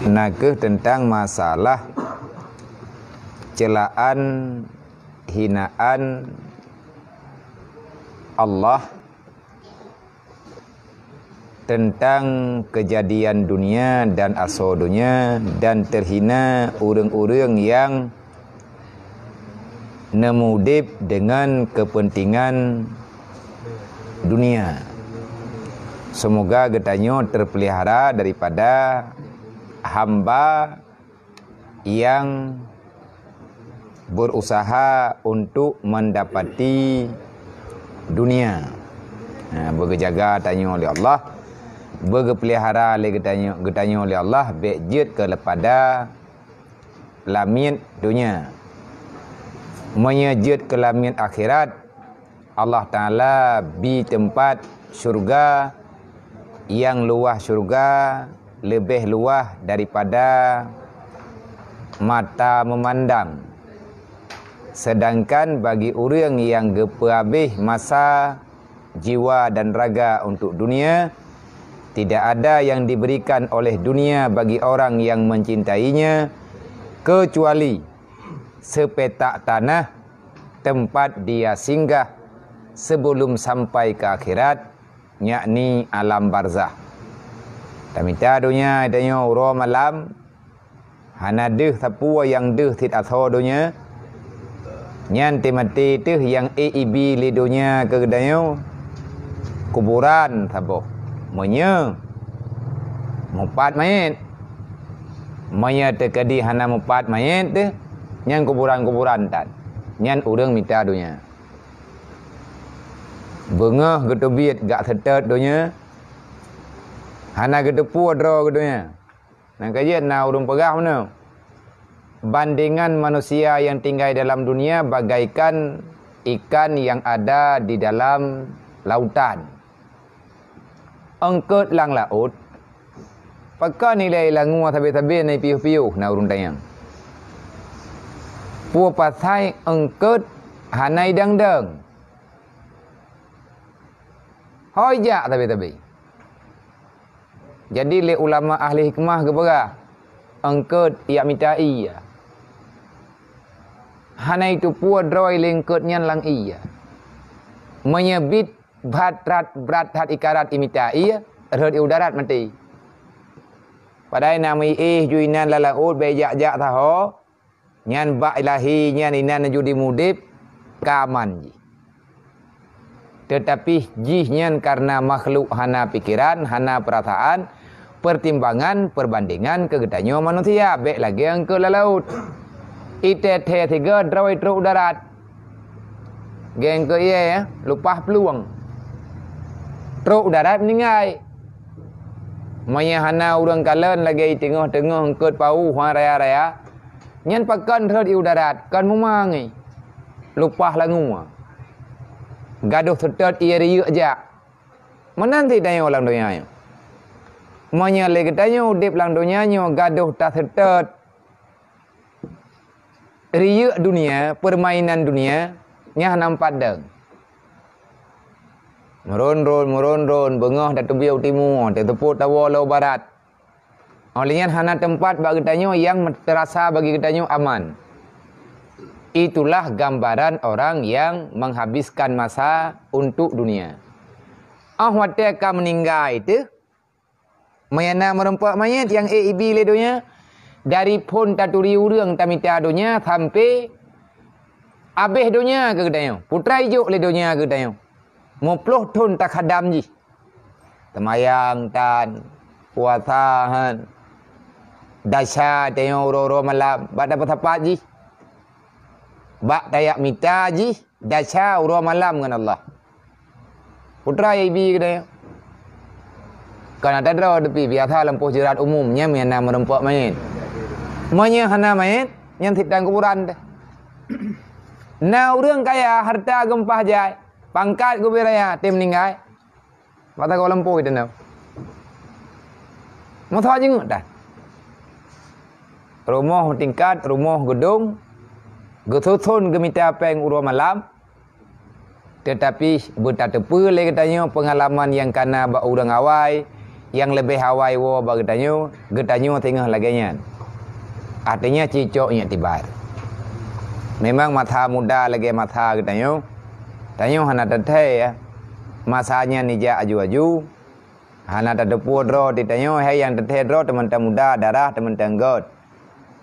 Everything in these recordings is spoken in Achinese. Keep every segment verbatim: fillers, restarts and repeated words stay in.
Na kheueh teuntang masalah ceulaan, hinaan Allah, teuntang keujadian dunia dan asoe dunia, dan teuhina ureuëng-ureuëng nyang neumuudeb deungon keupeuntengan dunia. Seumoga geutanyoe teupeulihara daripada hamba nyang beurusaha untuk meundapati dunia. Ha, beugeujaga tanyoe lé Allah, beugeupeulihara lé geutanyoe, geutanyoe lé Allah, bék jeuet keu leupada lamiet donya. Meunyoe jeuet keu lamiet akhirat, Allah Taala bi teumpat syeuruga nyang luwah syeuruga leubeh luwah daripada mata meumandang. Seudangkan bagi ureuëng nyang geupeuhabéh masa, jiwa dan raga untuk dunia, tidak ada yang diberikan oleh dunia bagi orang yang mencintainya, kecuali sepetak tanah tempat dia singgah sebelum sampai ke akhirat, yakni alam barzah. Tamita donya tanyoe uroe malam, hana deuh sapeue nyang deuh cit asoe donya, nyan teumaté teuh nyang ék ibi lé donya keu geutanyoe, kuburan saboh. Meunyoe mupat manyét, meunyoe teukeudi hana mupat manyét teuh, nyan kuburan-kuburan tan. Nyan ureuëng mita donya. Beungoh geuteubiet gak seutôt donya, hana geuteupeue droe geudonya. Nyang keujeuet na ureuëng peugah meunoe, bandengan manusia yang tinggai dalam dunia bagaikan ikan yang ada di dalam lautan. Eungkôt lam laôt, pakon ilée langue sabe-sabe na piôh-piôh na ureuëng tanyong. Peue pasai eungkôt hana idong-dong? Hôi jak sabe-sabe. Jadi lé ulama ahli hikmah geupeugah, eungkôt jak mita ié. Hana iteupeue droe lé eungkôt nyan lam ié. Meunyoe bit brat that, brat that ikarat imita ié, rhot i u darat maté. Padahai na meuiéh ju inan lam laôt bék jak-jak sahoe, nyan bak ilahi nyan inan neujudi mudeb ka aman jih. Teutapi jih nyan kareuna makhluk hana pikeran, hana peurasaan, peurtimbangan, peurbandengan keu geutanyoe manusia, bék lagée eungkôt lam laôt. Itée-tée sigoe droe trok u darat. Geng keu ié, ya, lupah plueng. Trok u darat meuninggai. Meunyoe hana ureuëng kalon lagée teungoh-teungoh eungkôt paoh raya-raya, nyan pakon rhot i u darat, kon mumang. Lupah langue. Gadôh seutôt ié riyeuk jak. Meunan cit tanyoe lam donya nyoe. Meunyoe lé geutanyoe udeb lam donya nyoe gadôh taseutôt riyeuk dunia, peurmainan dunia, nyan hana meupat dong. Meuron-ron, meuron-ron, beungoh tateubiet u timu, tateupeue tawoe lom u barat. Óh lheueh nyan hana teumpat bak geutanyoe nyang teurasa bagi geutanyoe aman. Itulah gambaran orang yang menghabiskan masa untuk dunia. Óh watée ka meuninggai teuh, meunyoe na meurumpok manyét nyang ék ibi lé donya, dari phon taturi ureuëng tamita donya sampai abéh donya keu geutanyoe, putra ijok lé donya keu geutanyoe. Muploh thon takhadam jih. Teumayang tan, puasa han, desya tanyoe uroe-uroe malam, bak tapeusapat jih, bak tajak mita jih, desya uroe malam ngon Allah. Putra ibi geutanyoe. Kon ata droe teupeu biasa lampôh jeurat umum, nyan meunyoe na meurumpok manyét. Meunyoe hana manyét, nyan sit dan kuburan teuh. Na ureuëng kaya, hareuta geumpah jai, pangkat geubi raya, tem meuninggai. Mata goe lampôh itu na. Masa jingeuet dah. Rumoh tingkat, rumoh geudong, geususon geumita péng uroe malam, teutapi beutateupeue lé geutanyoe peungalaman nyang kana bak ureuëng awai, Nyang leubeh awai woe bak geutanyoe, geutanyoe singoh lagée nyan. Artinya cicok iktibar. Memang masa muda lagée masa geutanyoe, tanyoe hana teuthée, ya. Masa nyan nijak aju-aju, hana tateupeue droe di tanyoe, hai nyang teuthée droe teumantong muda, darah teumantong gét.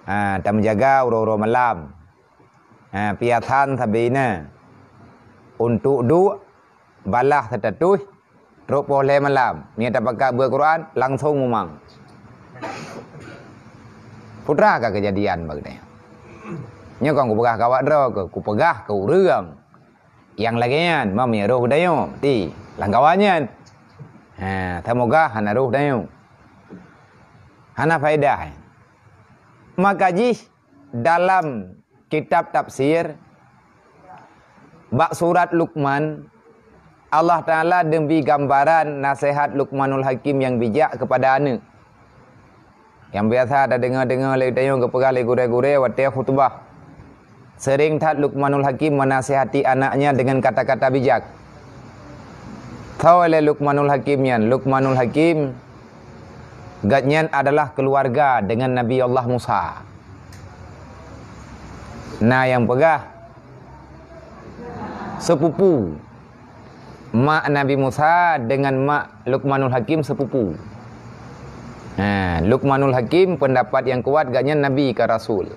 Ha, tameujaga uroe-uroe malam. Ha, piasan sabé inan. Untuk duek, balaih status, trok poh lhée malam. Meunyo tapakat beuet Quran, langsong mumang. Peue teuma ka keujadian bak geutanyoe. Nyoe kon kupeugah keu awak droe keuh, kupeugah keu ureuëng nyang lagée nyan, ma meunyo roh geutanyoe, ti, lam kawan nyan. Ha, seumoga hana roh geutanyoe. Hana faedah. Maka jih dalam kitab tafsir, bak surat Luqman, Allah Taala geubri gambaran naseuhat Luqmanul Hakim nyang bijak keupada aneuëk. Nyang biasa tadeungoe-deungoe lé tanyoe geupeugah lé gurée-gurée watée khutubah. Seuring that Luqmanul Hakim meunasihati anaknya dengan kata-kata bijak. Soe lé Luqmanul Hakim nyan? Luqmanul Hakim, gobnyan adalah keuluwarga deungon Nabi Allah Musa. Na nyang peugah, seupupu. Mak Nabi Musa deungon mak Luqmanul Hakim seupupu. Ha, Luqmanul Hakim, peundapat nyang kuat, gobnyan nabi ka rasul.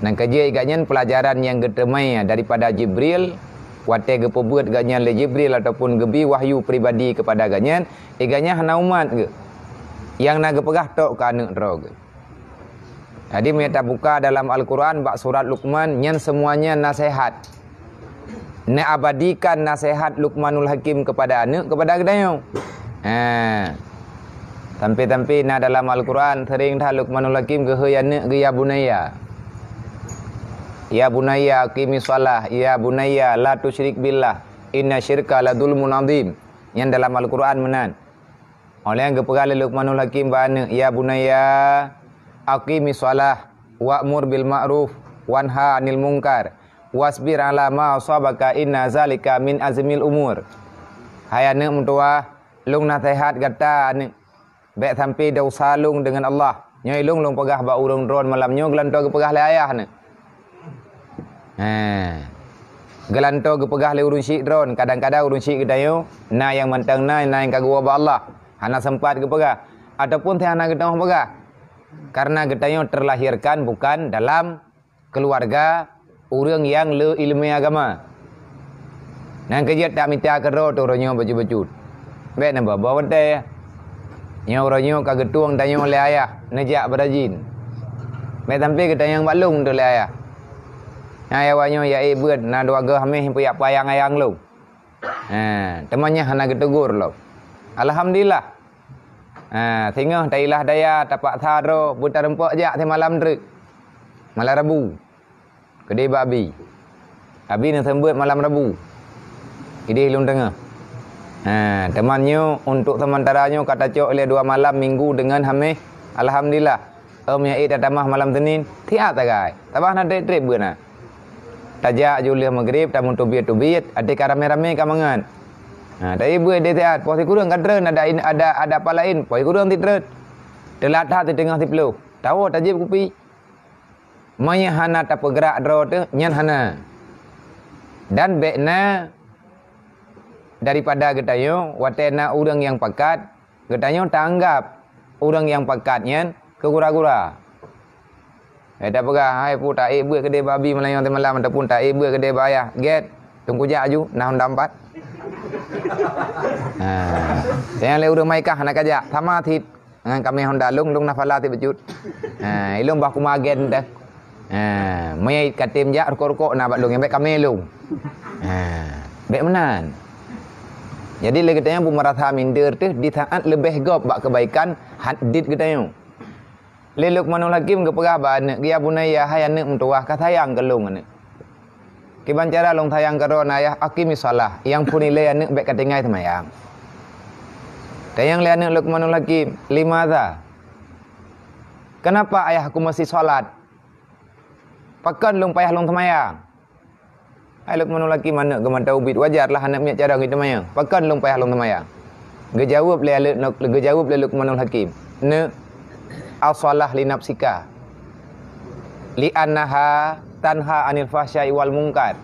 Nyang keujeuet gobnyan peulajaran nyang geuteumé daripada Jibril, watée geupeubeuet gobnyan lé Jibril ataupun geubri wahyu pribadi keupada gobnyan, gobnyan hana umat geuh. Nyang na geupeugah tok keu aneuëk droe geuh. Jadi, meunyo tabuka dalam Al-Quran bak surat Luqman, nyan seumuanya naseuhat. Neuabadikan naseuhat Luqmanul Hakim keupada aneuëk, keupada geutanyoe. Ha. Sampai-sampai na dalam Al-Quran, seuring that Luqmanul Hakim geuhôi aneuëk geuh, "Ya bunayya. Ya bunayya, aqimis shalah. Ya bunayya, la tusyrik billah. Inna syirka la zulmun azim." Nyan dalam Al-Quran meunan. Óh lheueh nyan geupeugah lé Luqmanul Hakim bak aneuëk, "Ya bunayya, aqimis shalah, wa'mur bil ma'ruf, wanha 'anil munkar, wasbir 'ala ma asabaka, inna zalika min azmil umur." Hai aneuëk meutuwah, lôn naseuhat gata aneuëk, bék sampai desya lôn deungon Allah. Nyoe lôn, lôn peugah bak ureuëng droe malam nyoe geulantoe geupeugah lé ayah aneuëk. He. Geulantoe geupeugah lé ureuëng syiek droe, kadang-kadang ureuëng syiek geutanyoe na nyang mantong na, na nyang ka geuwoe bak Allah, hana sempat geupeugah, ataupun hana geutanyoe peugah. Karena geutanyoe terlahirkan bukan dalam keuluwarga ureuëng nyang le iéleumé agama. Nyang keujeuet tamita keudroe teuh uroe nyoe bacut-bacut. Bék neuba-ba watée. Nyoe uroe nyoe ka geutueng tanyoe lé ayah neujak beurajin. Bék sampai geutanyong bak lôn teuh lé ayah. Nyan awak nyoe ya ék beuet na dua goe haméh peuyak payang ayang lôn. Ha, teuma nyan hana geuteugor lom. Alhamdulillah. Ha, singoh tailah daya tapaksa droe beutareumpok jak simalam treuk. Malam Rabu. Keudeh bak abi. Abi neuseumeubeuet malam Rabu. Ideh lôn teungoh. Ha, teuma nyoe untuk seumantara nyoe ka tacok lé dua malam Minggu deungon Haméh. Alhamdulillah. Ôm ya ék tatamah malam Senin, siat sagai. Sabab hana treb-treb beuet na. Tajak ju lheueh Maghrib, tameutubiet-tubiet, até ka ramé-ramé ka mangat. Ha, tapi beuet deh siat, poh sikureueng ka treun, ada in-, ada, ada apa laén, poh sikureueng sit treun. Teulat that siteungoh siplôh. Tawoe tajieb kupi. Meunyo hana tapeugrak droe teuh, nyan hana. Dan bék na daripada geutanyoe, watée na ureuëng nyang pakat, geutanyoe taanggab ureuëng nyang pakat nyan keu gura-gura. Hai tapeugah, "Hai pu, taék beuet keudeh bak abi malam nyoe simalam," ataupun, "Taék beuet keudeh bak ayah." Gét, teungku jak aju, na honda empat. Ha. Nyang lé ureuëng Maikah hana kajak, sama sit. Ngon kamé honda lôn, lôn na phala sit bacut. Ha, ilôn bah kuma agen teuh. Ha, meunyo katem jak rukok-rukok na bak lôn, nyang bék kamé lôn. Ha, bék meunan. Jadi lé geutanyoe beumeurasa minder teuh di saat leubeh gob bak keubaikan hat dit geutanyoe. Lé Luqmanul Hakim geupeugah bak aneuëk, "Ya bunayya, hai aneuëk meutuwah, ka sayang keu lôn aneuëk." Kiban cara lôn sayang keudroe na ayah, aqimis shalah, nyang phon ilée aneuëk bék ka tinggai seumayang. Tanyong lé aneuëk Luqmanul Hakim, "Limadza? Keunapa ayah aku meusti sholat? Pakon lôn payah lôn seumayang?" Hai Luqmanul Hakim, aneuëk geumata ubit, wajar lah aneuëk miet carông itu manyang. "Pakon lôn payah lôn seumayang?" Geujaweueb lé Lu-, geujaweueb lé Luqmanul Hakim, "Neuk, as-shalah li nafsika, li annaha tanha 'anil fahsya'i wal munkar."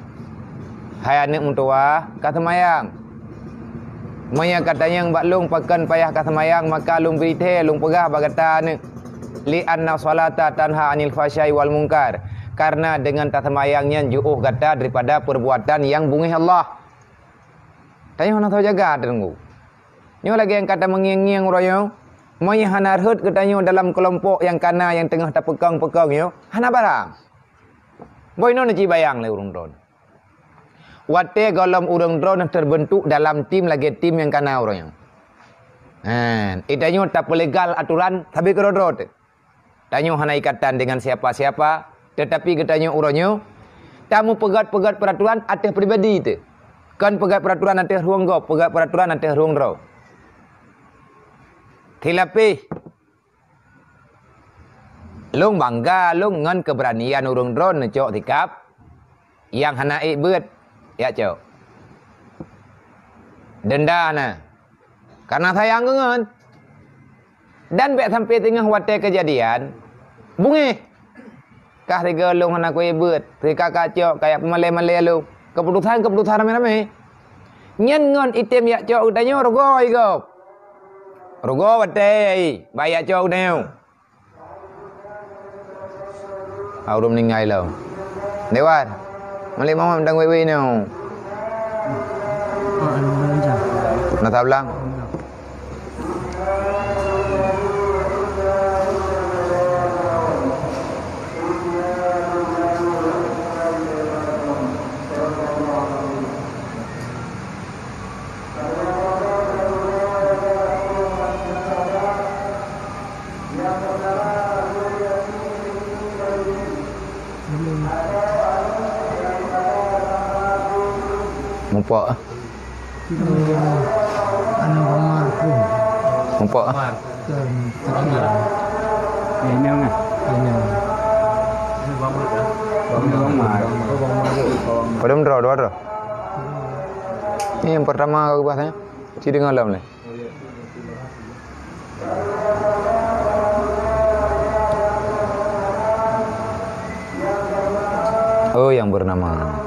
Hai aneuëk meutuwah, ka seumayang. Meunyoe ka tanyong bak lôn pakon payah ka seumayang, maka lôn bri thée lôn peugah bak gata, aneuëk, "Li anna shalata tanha 'anil fahsya'i wal munkar." Karena deungon taseumayang nyan jiôh gata daripada perbuatan nyang beungéh Allah. Tanyoe hana teujaga teunggu. Nyoe lagée nyang ka tameungieng-ngieng uroe nyoe, meunyoe hana rhot geutanyoe dalam keulompok nyang kana nyang teungoh tapeukong-peukong nyoe, hana barang. Boh inoe neuci bayang lé ureuëng droe. Watée gohlom ureuëng droe teubeuntuk dalam tim lagée tim nyang kana uroe nyoe. Nah, geutanyoe tapeulegal atoran sabe keudroe-droe teuh. Tanyoe hana ikatan dengan siapa-siapa, teutapi geutanyoe uroe nyoe tameupeugét-peugét peuraturan ateueh pribadi teuh. Kon peugét peuraturan ateueh rueng gob, peugét peuraturan ateueh rueng droe. Silapéh, lôn bangga lôn ngon keubeuranian ureuëng droe neucok sikab nyang hana ék beuet, jak cok. Denda na, karena sayang keu ngon. Dan bék sampai teungoh watée keujadian, beungéh. Kah sigoe lôn hana kuék beuet, sika kacok, kajak peumalée-malée lôn. Keuputosan-keuputosan ramé-ramé. Nyan ngon item jak cok geutanyoe rugoe gob. Rugoe watée, bah jak cok geutanyoe. Ah, ureuëng meuninggai lom. Dewan. Malik Muhammad dang wei-wei nyoe. Na tablang. Mupok. Anu Umar tu. Mupok. Kan, tapi. Ya, ini orang. Ini. Ini Umar. Padahal dua, dua, dua. Ini yang pertama aku bahasnya. Ci deungoe lom lé. Oh, yang bernama.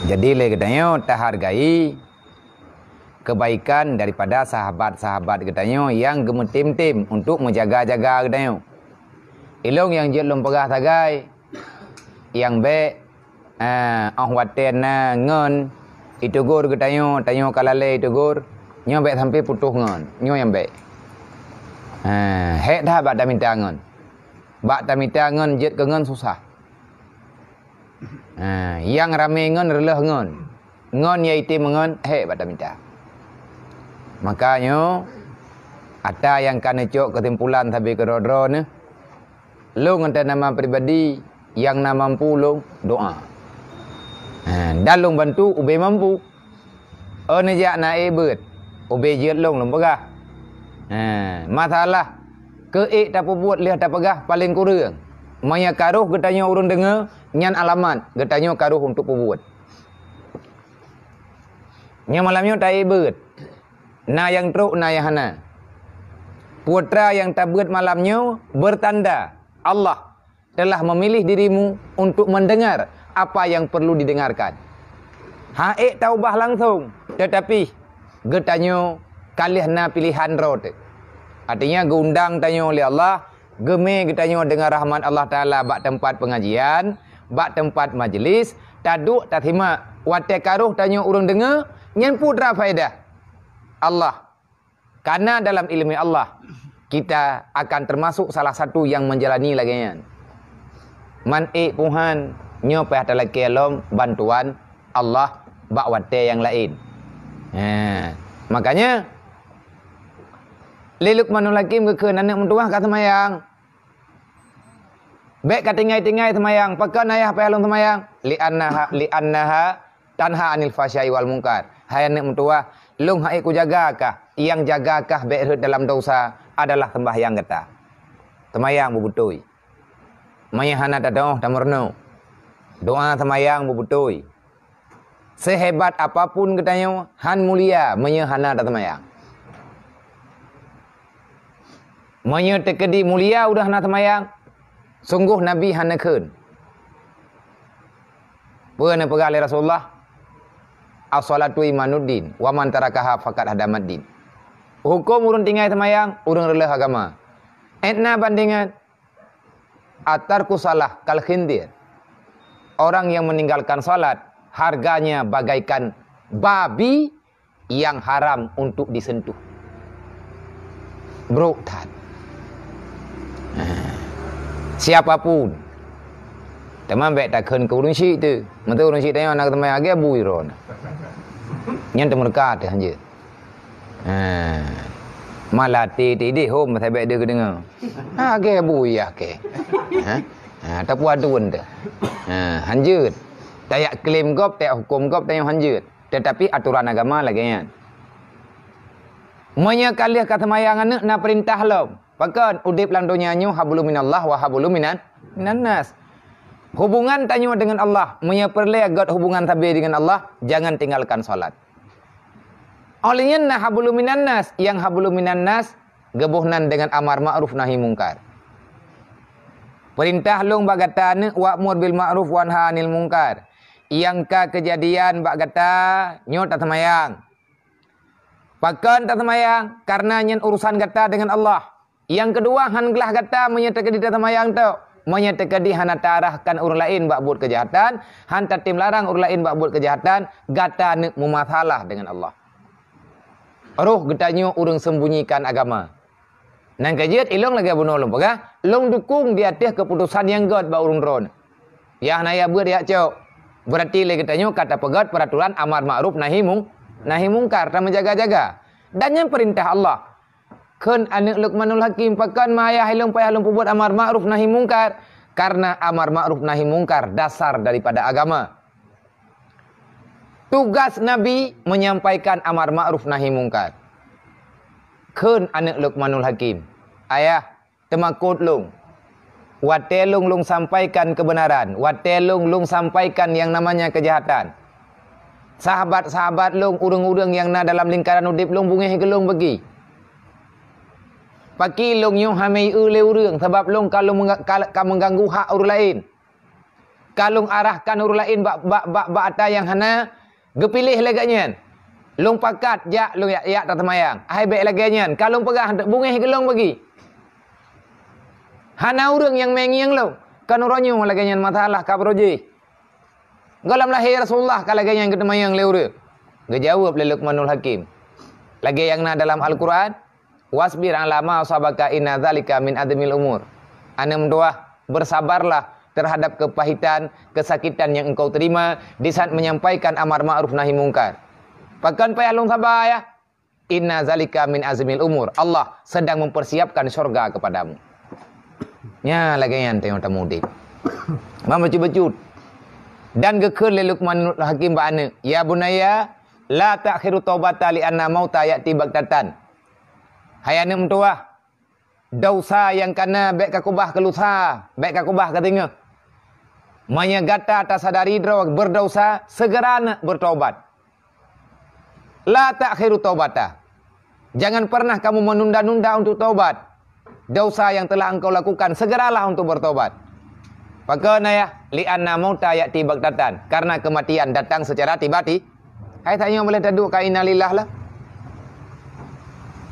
Jadi lé geutanyoe tahargai kebaikan daripada sahabat-sahabat geutanyoe nyang geumeutem-tem untuk meujaga-jaga geutanyoe. Ilong nyang jeuet lôn peugah sagai, nyang bék, eh, óh watée na ngon itugor geutanyoe, tanyoe ka lalée itugor, nyoe bék sampai putôh ngon, nyoe nyang bék. Eh, hék that bak tamita ngon. Bak tamita ngon jeuet keu ngon susah. Ha, nyang ramé ngon reuloh ngon. Ngon nyang item ngon hék bak tamita. Maka nyoe, ata nyang ka neucok keusimpulan sabe keudroe-droe neuh, lôn ngon tanama pribadi nyang na mampu lôn doa. Ha, dan lôn bantu ubé mampu. Oh neujak na ék beuet, ubé jeuet lôn lôn peugah. Ha, masalah keu ék tapeubuet lheueh tapeugah paleng kureueng. Meunyoe ka roh geutanyoe ureuëng deungoe, nyan alamat geutanyoe ka roh untuk peubuet. Nyoe malam nyoe ta ék beuet. Na nyang trok, na nyang hana. Putra nyang tabeuet malam nyoe beurtanda Allah telah memilih dirimu untuk mendengar apa yang perlu didengarkan. Hana ék taubah langsung, teutapi geutanyoe ka lheueh na piléhan droe teuh. Artinya geuundang tanyoe lé Allah Geumé geutanyoe deungon rahmat Allah Taala bak teumpat peungajian, bak teumpat majlis, taduek tasimak. Watée ka roh tanyoe ureuëng deungoe, nyan putra faedah Allah. Karena dalam ilmu Allah, kita akan termasuk salah satu yang menjalani lagée nyan. Man ék puhan, nyoe payah talakée lom bantuan Allah bak watée nyang laén. Ha, makanya, lé Luqmanul Hakim geukheun aneuëk meutuwah ka seumayang. Bék ka tinggai-tinggai seumayang. Pakon ayah payah lôn seumayang? Li'annaha, li'annaha tanha 'anil fahsya'i wal munkar. Hai aneuëk meutuwah, lôn ha'ék kujaga kah. Nyang jaga kah bék rhot dalam dosa adalah seumbahyang gata. Seumayang beubeutôi. Meunyoe hana tatoh tameurunoe, doa seumayang beubeutôi. Seuhebat apapun geutanyoe, han mulia meunyoe hana taseumayang. Meunyoe teukeudi mulia udah hana seumayang, sunggoh Nabi hana kheun. Peue neupeugah lé Rasulullah? "As-salatu imaduddin, wa man tarakaha faqad hadamaddin." Huköm ureuëng tinggai seumayang, ureuëng reuloh agama. Ét na bandengan, "At-tarku shalah kal khinzir." Orang yang meninggalkan salat, harganya bagaikan babi yang haram untuk disentuh. Brok that. Ha. Siapapun. Teuma bék takheun keu ureuëng syik tu. Meunyoe ureuëng syik tanyoe na teuma agée bui ron. Nyan teumeureuka teuh hanjeuet. Ha. Malah ti ti deh hom sabé deuh keudeungoe. Ha, agée bui ya ke. Ha? Ha, tapuadun teuh. Ha, hanjeuet. Tayak klaim gob, tayak huköm gob, tanyoe hanjeuet. Tetapi aturan agama lagée nyan. Meunyoe ka lheueh ka seumayang aneuëk na peurintah lom. Pakon udeb lam donya nyoe hablum minallah wa hablum minan, minan nas. Hubungan tanyoe dengan Allah, meunyoe peureulée gét hubungan sabe dengan Allah, jangan tinggalkan salat. Óh lheueh nyan na hablum minan nas, nyang hablum minan nas geuboh nan dengan amar ma'ruf nahi mungkar. Peurintah lôn bak gata aneuëk wa'mur bil ma'ruf wanha 'anil mungkar. Nyang ka keujadian bak gata nyoe taseumayang. Pakon taseumayang? Karena nyan urusan gata dengan Allah. Nyang keudua, han glah gata meunyoe teukeudi taseumayang tok. Meunyoe teukeudi hana taarahkan ureuëng laén bak buet keujahatan, han tatem larang ureuëng laén bak buet keujahatan, gata neuk meumasalah dengan Allah. Roh geutanyoe ureuëng sembunyikan agama. Nyang ka jeuet ilong lagée bunoe lôn peugah, lôn dukung di ateueh keuputosan nyang gét bak ureuëng droe. Yah na ya beuet yak cok. Berarti lé geutanyoe ka tapeugét peuraturan amar ma'ruf nahi mung-, nahi mungkar, tameujaga-jaga. Dan nyan peurintah Allah. Kheun aneuëk Luqmanul Hakim, pakon ma ayah ilong payah lôn peubuet amar ma'ruf nahi mungkar? Karena amar ma'ruf nahi mungkar dasar daripada agama. Tugas Nabi menyampaikan amar ma'ruf nahi mungkar. Kheun aneuëk Luqmanul Hakim, "Ayah, teumakot lôn. Watée lôn, lôn sampaikan keubeunaran, watée lôn, lôn sampaikan nyang namanya keujahatan. Sahabat-sahabat lôn, ureuëng-ureuëng nyang na dalam lingkaran udeb lôn beungéh keu lôn bagi. Paki lôn nyoe hana eu lé ureuëng, sabab lôn ka lôn meunga-, ka, ka meuganggu hak ureuëng laén. Ka lôn arahkan ureuëng laén bak, bak, bak, bak ata nyang hana geupiléh lé geuh nyan. Lôn pakat jak lôn yak, yak taseumayang. Hai bék lagée nyan, ka lôn peugah beungéh keu lôn bagi. Hana ureuëng nyang mé ngieng lôn. Kan uroe nyoe lagée nyan masalah ka beurojih. Gohlom lahé Rasulullah ka lagée nyan geuteumayang lé ureuëng." Geujaweueb lé Luqmanul Hakim, lagée nyang na dalam Al-Quran, "Wasbir 'ala ma asabaka inna dzalika min azmil umur." Aneuëk meutuwah, bersabarlah terhadap kepahitan, kesakitan yang engkau terima di saat menyampaikan amar ma'ruf nahi mungkar. Pakon payah lôn saba, ya? Inna dzalika min azmil umur. Allah sedang mempersiapkan syurga kepadamu. Nya lagée nyan teuh tamudeb. Meubacut-bacut. Dan geukheun lé Luqmanul Hakim bak aneuëk, "Ya bunayya, la ta'khiru taubata li anna mauta ya'ti baghtatan." Hai aneuëk meutuwah, desya nyang kana bék ka keubah keu lusa, bék ka keubah keu singoh. Meunyoe gata tasadari droe beudesya, segera neuk beutaubat. La ta'khiru taubata. Jangan pernah kamu menunda-nunda untuk taubat. Desya yang telah engkau lakukan, segeralah untuk bertobat. Pakon ayah, li anna mauta ya'ti baghtatan, karena kematian datang secara tiba-tiba. Hai tanyoe boleh taduek ka innalillah lah.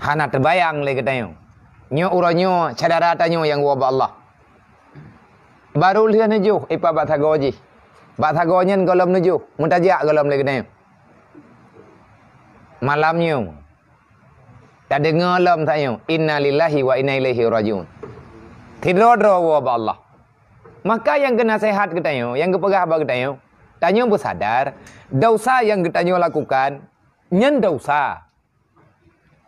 Hana teubayang lé geutanyoe. Nyoe uroe nyoe syedara tanyoe nyang woe bak Allah. Barô lheueh neujôh ipat bak sagoe jih. Bak sagoe nyan gohlom neujôh, meutajak gohlom lé geutanyoe. Malam nyoe tadeungoe lom tanyoe, "Innalillahi wa inna ilaihi rajiun." Sidroe-droe woe bak Allah. Maka nyang geunaseuhat geutanyoe, nyang geupeugah bak geutanyoe, tanyoe beusadar, desya nyang geutanyoe lakukan nyan desya.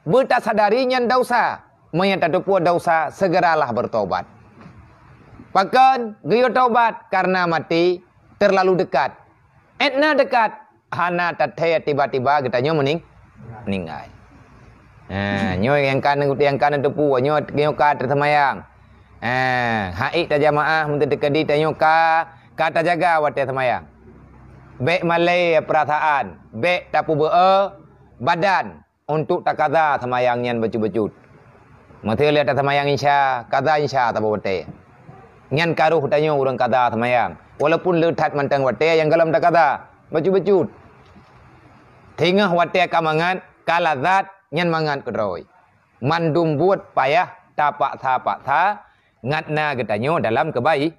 Beutasadari nyan desya. Meunyoe tateupeue desya, segeralah bertobat. Pakon geuyue tobat? Karena maté terlalu dekat. Étna dekat, hana tathée tiba-tiba geutanyoe meuning-, meuninggai. Ha, nyoe nyang ka, nyang ka neuteupeue, nyoe, nyoe ka taseumayang. Ha, haiek tajamaah, meuteukeudi tanyoe ka, ka tajaga watée seumayang. Bék malée peurasaan, bék tapeubeu'e badan untuk takaza seumayang nyan bacut-bacut. Meusé lé taseumayang Isya, kaza Isya saboh watée. Nyan ka roh tanyoe ureuëng kaza seumayang, walaupun le that mantong watée nyang gohlom takaza bacut-bacut. Teungoh watée ka mangat, ka lazat, nyan mangat keudroe. Mandum buet payah tapaksa-paksa, ngat na geutanyoe dalam kebai-,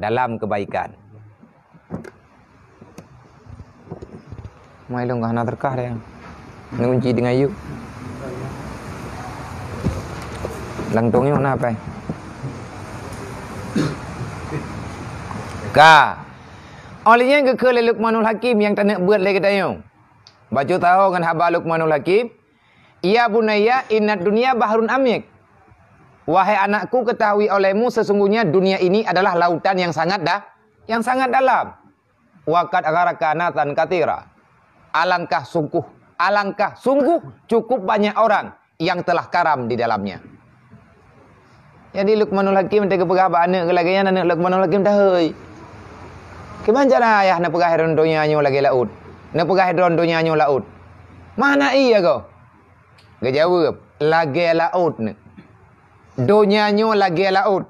dalam kebaikan. Mai lôn ka hana teureukah deh. Neungunci deungon yub. Langtong nyoe na pai. Ka. Óh lheueh nyan geukheun lé Luqmanul Hakim nyang taneuk beuet lé geutanyoe. Bacut taho ngon haba Luqmanul Hakim, "Ya bunayya, innad dunya bahrun amyaq." Wahai anakku, ketahui olehmu sesungguhnya dunia ini adalah lautan yang sangat da-, yang sangat dalam. "Wa qad gharraqa nasan katsira." Alangkah sungguh, alangkah sungguh cukup banyak orang yang telah karam di dalamnya. Jadi Luqmanul Hakim teuka peugah bak aneuëk geuh lagée nyan, aneuëk Luqmanul Hakim tahôi. Kiban cara ayah neupeugah droe donya nyoe lagée laôt? Neupeugah droe donya nyoe laôt. Mana iya goe? Geujaweueb, lagée laôt nyoe. Donya nyoe lagée laôt.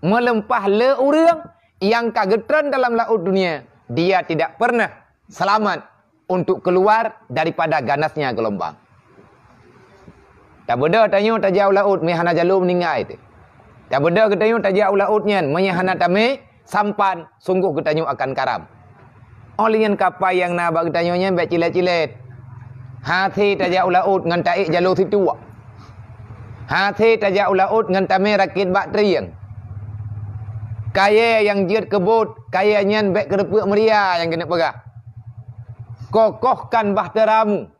Meuleumpah le ureuëng nyang ka geutreun dalam laôt dunia, dia tidak pernah selamat untuk keluar daripada ganasnya gelombang. Tabeudôh tanyoe tajak u laôt meuhana jalô meuninggai teuh. Tabeudôh geutanyoe tajak u laôt nyan meunyoe hana tamé sampan, sunggoh geutanyoe akan karam. Óh lheueh nyan kapai nyang na bak geutanyoe nyan bék cilét-cilét. Hasé tajak u laôt ngon taék jalô situek. Hasé tajak u laôt ngon tamé rakét bak trieng. Kayée nyang jeuet keu bot, kayée nyan bék keureupeuek meuria nyang keuneuk peugah. Kokohkan bahteramu.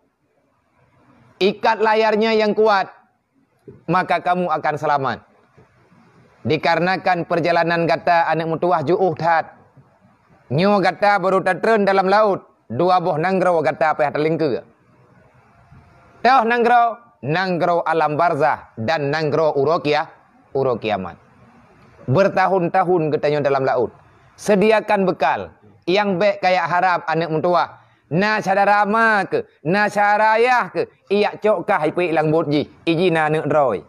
Ikat layarnya yang kuat, maka kamu akan selamat. Dikarenakan perjalanan gata aneuëk meutuwah jiôh that. Nyoe gata barô tatreun dalam laôt, dua boh nanggroe gata payah talingkeue. Toh nanggroe, nanggroe alam barzah dan nanggroe uroe kia-, uroe kiamat. Bertahun-tahun geutanyoe dalam laôt. Sediakan bekal, nyang bék kayak harab aneuëk meutuwah. Na syedara ma keuh, na syedara ayah keuh, ijak cok kah ipeuék lam bot jih, iji na aneuëk droe.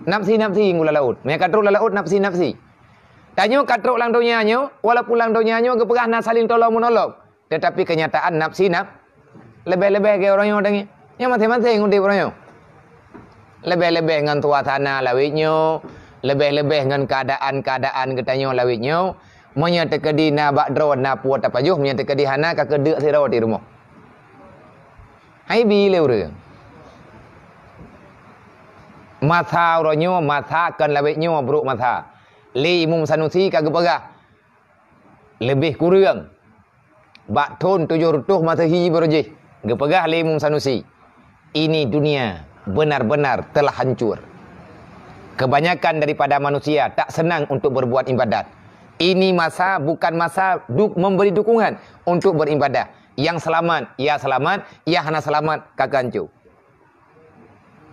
Nafsi-nafsi ngon lam laôt. Meunyoe ka trok lam laôt nafsi-nafsi. Tanyoe ka trok lam donya nyoe, walaupun lam donya nyoe geupeugah na saling tolong-meunolong, tetapi kenyataan nafsi naf-, leubeh-leubeh keu uroe nyoe tangieng. Nyoe maséng-maséng udeb uroe nyoe. Leubeh-leubeh ngon suasana lawét nyoe, leubeh-leubeh ngon keuadaan-keuadaan geutanyoe lawét nyoe. Meunyoe teukeudi na bak droe na peue tapajoh, meunyoe teukeudi hana ka keudeuk sidroe di rumoh. Hai bi lé ureuëng. Masa uroe nyoe, masa kon lawét nyoe brok masa. Lé Imum Sanusi ka geupeugah, leubeh kureueng bak thon tujoh reutôh Masehi baroe jih, geupeugah lé Imum Sanusi, "Ini dunia benar-benar telah hancur. Kebanyakan daripada manusia tak senang untuk berbuat ibadat. Ini masa bukan masa du-, memberi dukungan untuk beribadah. Yang selamat, ya selamat, yang hana selamat, ka keuhanco."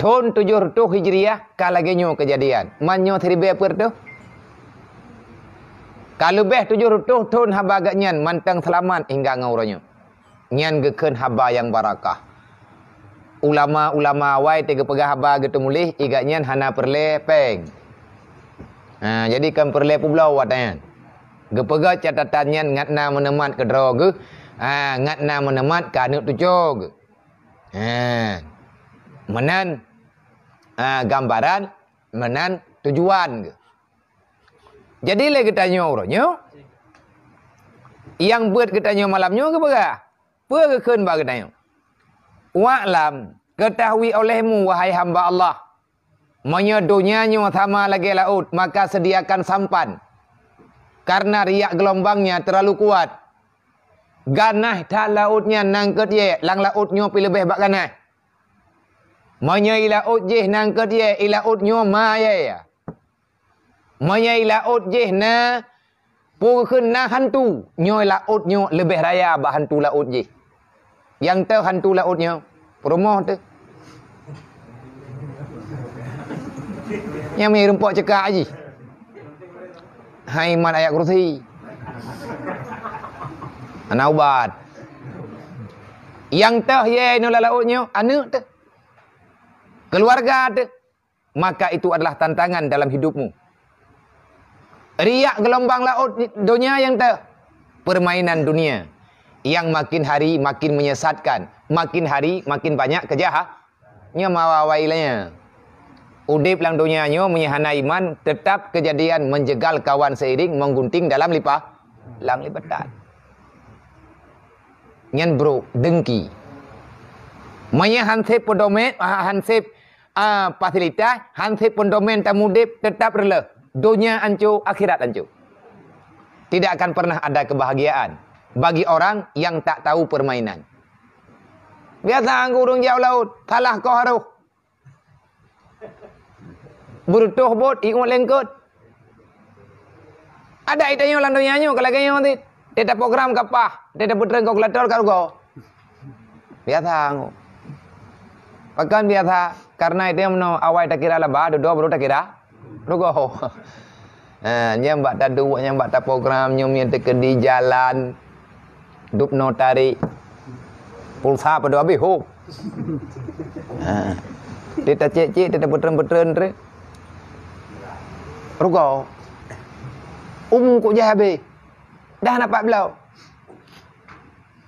Thon tujoh reutôh Hijriah ka lagée nyoe keujadian. Man nyoe siribée peuet reutôh. Ka leubeh tujoh reutôh thon haba geuhnyan mantong seulamat hingga ngon uroe nyoe. Nyan geukheun haba nyang barakah. Ulama-ulama awai teugeupeugah haba geuteumuléh, i geuhnyan hana peureulée péng. Ha, jadi kon peureulée peubloe watée nyan. Geupeugah catatan nyan ngat na meuneumat keu droe geuh, ha, ngat na meuneumat keu aneuëk tuco geuh. Ha. Meunan, Ah, gambaran meunan tujuan geuh. Jadi lé geutanyoe uroe nyoe, nyang beuet geutanyoe malam nyoe geupeugah, peue geukheun bak geutanyoe? Wa'lam, ketahui olehmu, wahai hamba Allah, meunyoe donya nyoe sama lagée laôt, maka sediakan sampan. Karena riak gelombangnya terlalu kuat. Ganaih that laôt nyan nangkeuet yée, lam laôt nyoe pih leubeh bak ganaih. Meunyoe i laôt jih nangkeuet yée, i laôt nyoe ma yée. Meunyoe i laôt jih na, peue geukheun na hantu, nyoe laôt nyoe leubeh raya bak hantu laôt jih. Nyang teuh hantu laôt nyoe, peurumoh teuh. Nyang mi rumpok cekak jih. Hai mat ayat kursi. Hana ubat. Nyang teuh yée nyoe lam laôt nyoe, aneuëk teuh. Keluarga teuh. Maka itu adalah tantangan dalam hidupmu. Riak gelombang laôt donya nyang teuh, permainan dunia yang makin hari makin menyesatkan, makin hari makin banyak kejaha-, nyoe mawawai lanya. Udeb lam donya nyoe meunyoe hana iman, tetap kejadian menjegal kawan seiring menggunting dalam lipa-, lam lipatan. Nyan brok, dengki. Meunyoe hanseb peudomen, ha-, hanseb, ah, fasilitas, hanseb peudomen tamudeb, tetap reuloh. Donya anco, akhirat anco. Tidak akan pernah ada kebahagiaan bagi orang yang tak tahu permainan. Biasa ureuëng jak u laôt, salah koh roh. Beureutoh bot, ié lengkot. Ada itanyoe lam donya nyoe ka lagée nyoe cit. Teuta program ka paih, teuta peutreun kalkulator ka rugoe. Biasa ngo. Pakon biasa, karena itanyoe meunoe awai takira laba, dudoe baru takira rugoe. Ha, nyang bak taduek, nyang bak taprogram, nyoe mien teukeudi jalan, dubnoe tarék. Pulsa padub habéh, hop. Ha. Teuta cék-cék, teuta peutreun-peutreun teuk. Rugoe. Umu kok jai habéh. Dah na pat bloe.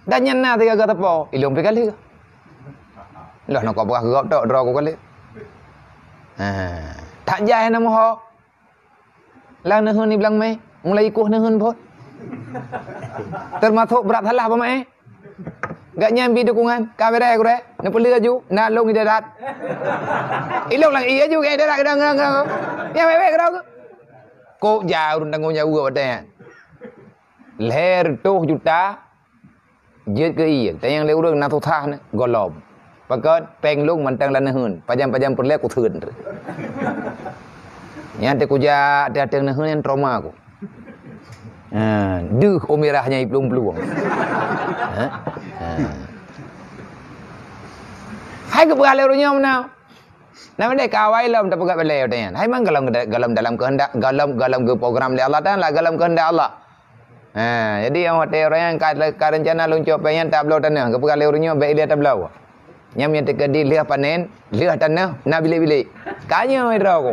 Dan nyan na tiga gata po, ilong pi kali. Loh, na kok peugah gop tok, droe ku kali. Ha. Tak jai na moho. Lam neuheun di blang mé, mulai ikoh neuheun phon. Teumasok brat salah bak maé. Gak nyan bi dukungan, ka beureh gurée, neupeuleueh aju, na lông di darat. Ilong lang iya ju, gak darat, kadang, kadang, kadang. Ya, wék, wék, kadang. Kok jauh tanggung jaweueb watée nyan. Lhée reutôh juta, jeuet keu ié, tanyong lé ureuëng na susah nyan, gohlom. Pakon péng lông mantong lam neuheun, pajan-pajan peureulée kuseun. Nyan teuh kujak, teuh-teuh neuheun nyan trauma ku. Ha, deuh umirah nyang iplueng-plueng. Ha? Ha. Hai geupeugah lé ureuëng nyoe meunan. Nah, meunan ka awai lom tapeugah balée watée nyan. Hai mang golom, golom dalam keuheundak, golom, golom geuprogram lé Allah Taala, golom keuheundak Allah. Ha, jadi nyang watée ureuëng nyan ka, ka reuncana lôn cok péng nyan tabloe tanoh, geupeugah lé ureuëng nyoe bék ilée tabloe. Nyan meunyoe teukeudi lheueh panen, lheueh tanoh, na bilék-bilék. Ka nyoe droe ku.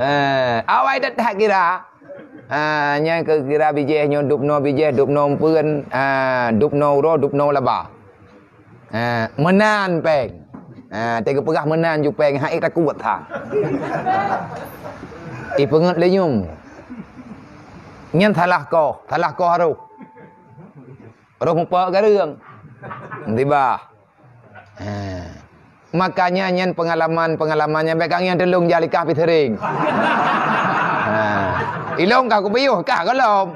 Ha, awai that-that kira. Ha, nyan keu kira bijéh nyoe dubnoe bijéh, dubnoe umpeuen, ha, dubnoe uroe, dubnoe laba. Ha, meunan péng. Ha, teuka peugah meunan ju péng, hai takot that. Ipeungeut lé nyum. Nyan salah koh, salah koh roh. Roh mupok gareueng. Tiba. Ha. Makanya nyan peungalaman-peungalaman nyang bék kang nyang teulông jah likah pi sering. Ha. Ilong kah kupiôh, kah golom.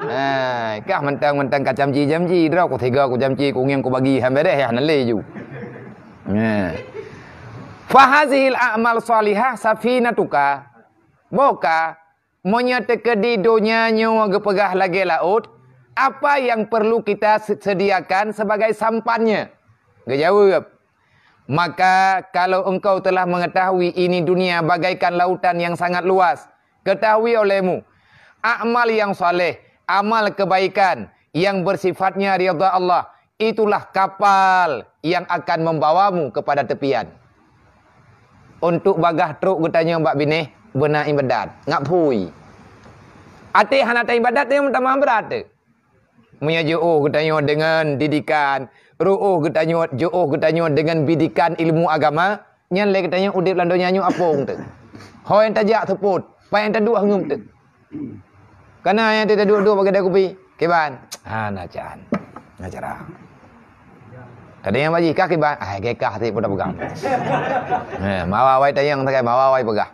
Ha, kah mantong-mantong ka camji-jamji, droe ku siga ku camji, ku ngieng ku bagi, han beureh yah na lé ju. Ha. Fahazihil a'mal salihah safinatuka. Boka, meunyoe teukeudi donya nyoe geupeugah lagée laôt, apa yang perlu kita se-, sediakan sebagai sampannya? Geujaweueb, maka kalau engkau telah mengetahui ini dunia bagaikan lautan yang sangat luas, ketahui olehmu, amal yang saleh, amal kebaikan yang bersifatnya ridha Allah, itulah kapal yang akan membawamu kepada tepian. Untuk bagah trok geutanyoe bak binéh, beuna iébadat, ngap phui. Até hana taiébadat, nyan tamah brat teuh. Meunyoe jiôh geutanyoe deungon didikan, rôh geutanyoe, jiôh geutanyoe deungon bidikan ilmu agama, Nyan lé geutanyoe udeb lam donya nyoe apong teuk. Ho nyang tajak seupôt, pat nyang taduek heueuem teuk. Kana nyang taduek-duek bak keude kupi, kiban. Ha, na can. Na cara. Tadi nyang baji kah kiban, ah, keu kah ti pun peugah. Ha, mawa wai tayang sagai, mawa wai peugah.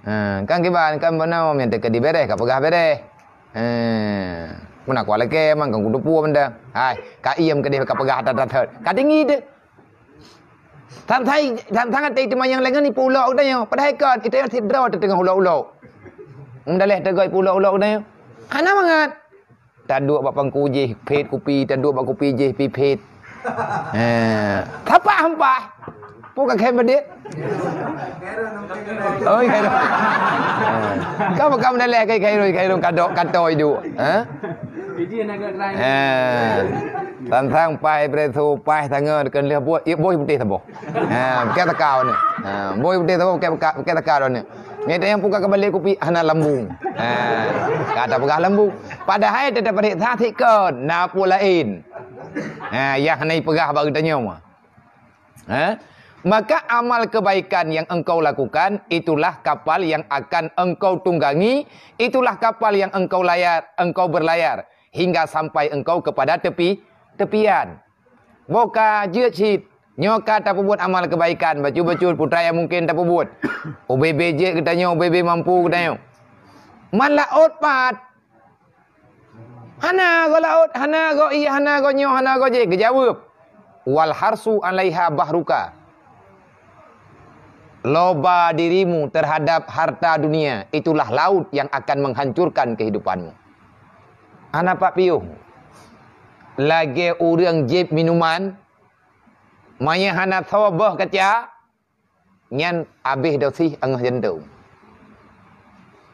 Ha, kan kiban, kan beuna nyang teuka dibereh, ka peugah bereh. Ha, meunan kuat lakée, man kan kuteupue benda. Hai, ka iem keudeh ka peugah that-that. Ka tinggi teuk. Than-than-, than-than até teuma nyang laén nyan ipulok geutanyoe. Padahai kon, geutanyoe sidroe teuteungoh ulok-ulok. Meudaleh teugoi ipulok-ulok geutanyoe. Hana mangat. Taduek bak pangku jih, phét kupi, taduek bak kupi jih, pi phét. Eh, tapak hampah. Pue ka khem beudit. Oi, khem. Eh, ka bakam meudaleh kai, kai, kai, kadok, katoi duek. Ha? Biji na gerak lain. Ha. Tantang pai preso, pai tangan, kan leh boh, boh putih saboh. Ha, pakai takau ni. Ha, boh putih saboh, pakai, pakai, pakai takau ni. Ngai tayang puka kembali kupi, hana lambung. Ha, kata peugah lambung. Padahai tetap parit satik kon, na pun lain. Ha, yang hana peugah bak geutanyoe mah. Ha? Maka amal kebaikan yang engkau lakukan, itulah kapal yang akan engkau tunggangi, itulah kapal yang engkau layar, engkau berlayar, hingga sampai engkau kepada tepi, tepian. Boh ka jeuet cit, nyoe ka tapeubuet amal kebaikan, bacut-bacut putra nyang mungken tapeubuet. Ubé-bé jeuet geutanyoe, ubé-bé mampu geutanyoe. Man laôt pat, hana goe laôt, hana goe ié, hana goe nyoe, hana goe jéh. Geujaweueb, "Wal harsu alaiha bahruka." Loba dirimu terhadap harta dunia, itulah laut yang akan menghancurkan kehidupanmu. Hana pat piôh. Lagée ureuëng jieb minuman, meunyoe hana soe boh kaca, nyan abéh dosi angoh jantung.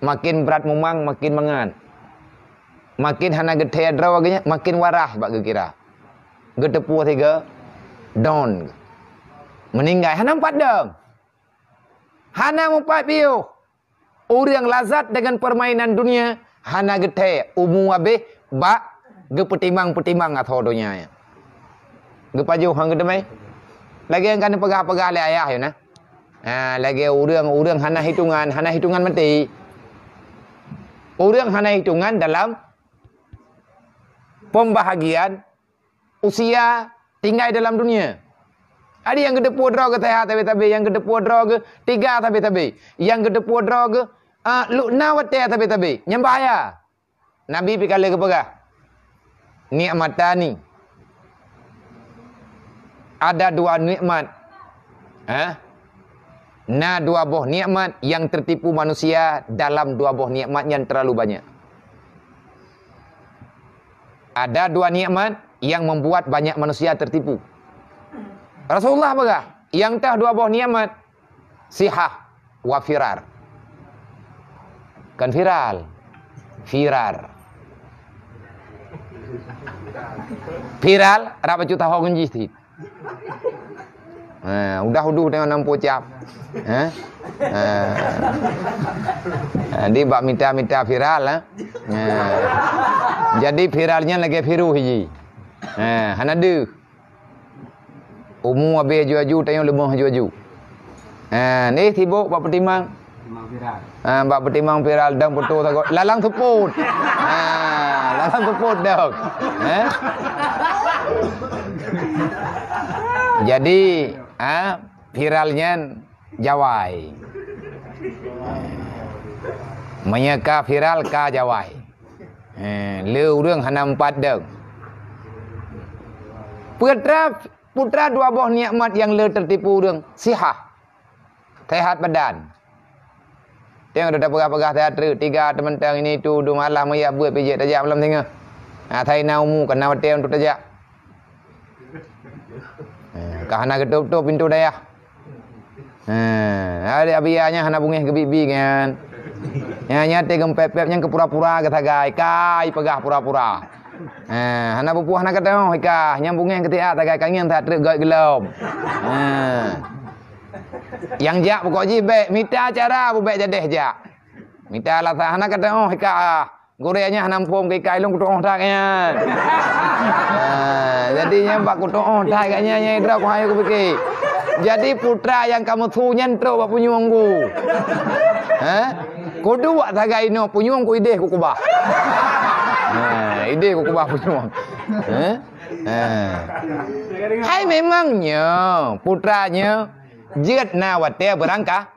Makin brat mumang, makin mangat. Makin hana geuthée droe geuh nyan, makin warah bak geukira. Geuteupeue sigoe don. Meuninggai hana meupat dong. Hana meupat piôh. Ureuëng lazat dengan permainan dunia hana geuthée umu abéh bak geupeutimang-peutimang asoe donya nyan. Geupajoh han geuteumé. Lagée nyang ka neupeugah-peugah lé ayah nyoe na. Ha, lagée ureuëng, ureuëng hana hitongan, hana hitongan maté. Ureuëng hana hitongan dalam pembahagian usia tinggai dalam dunia. Ada nyang geuteupeue droe geuh seuhat sabe-sabe, nyang geuteupeue droe geuh tiga sabe-sabe, nyang geuteupeue droe geuh, ah, lukna watée sabe-sabe. Nyan bahaya. Nabi pih ka lheueh geupeugah, "Nikmatani." Ada dua nikmat. Ha? Na dua boh nikmat yang tertipu manusia dalam dua boh nikmat yang terlalu banyak. Ada dua nikmat yang membuat banyak manusia tertipu. Rasulullah peugah, yang tah dua boh nikmat, sihah wa firar. Kan viral. Firar. Viral, rab bacut taho ngon jih cit. Ha, udah uduh dengan nampu cap. Ha? Ha. Jadi bak mita-mita viral, ha? Ha. Jadi viralnya lagi virus ji. Ha, hana deuh. Umu abéh aju-aju, tanyoe leumoh aju-aju. Ha, ni sibok bak peutimang. Memang viral. Ha, bak peutimang viral dan foto sagoe. Lalang seupôt. Ha, lalang seupôt dong. Ha? Jadi, ha, viral nyan jawai. Ha. Meunyoe ka viral, ka jawai. Ha, le ureuëng hana meupat dong. Putra, putra dua boh nikmat nyang le tertipu ureuëng, sihah. Sehat badan. Tengok dah peugah-peugah sehat treuk, tiga teumantang ini itu, dua malam ya buat pijak tajak malam singa. Ha, sai na umu, kena watée untuk tajak. Ha, ka hana geutôp-tôp pintoe dayah. Ha, adik Abia nyan hana bungéh geubi-bi nyan. Nyan, nyan teuh geumpép-pép nyan keu pura-pura geusagai, kai peugah pura-pura. Ha, hana pupuh hana kateuoh ikah, nyan bungéh keu tiat sagai kangieng that treuk gét geulom. Ha. Nyang jak pokok jih bék mita cara bubék jadéh jak. Mita alasan hana kateuoh ikah. Gurée nyan hana muphom keu ikai lôn kutuoh that nyan. Ha, jadi nyan bak kutuoh that nyan, nyan droe kuhai kupike. Jadi putra nyang kamoe su nyan trok bak punyueng ku. Ha? Kuduek sagai inoe punyueng ku ideh kukubah. Ha, ideh kukubah punyueng. Ha? Ha. Hai memang nyoe, putra nyoe jeuet na watèe beurangka-,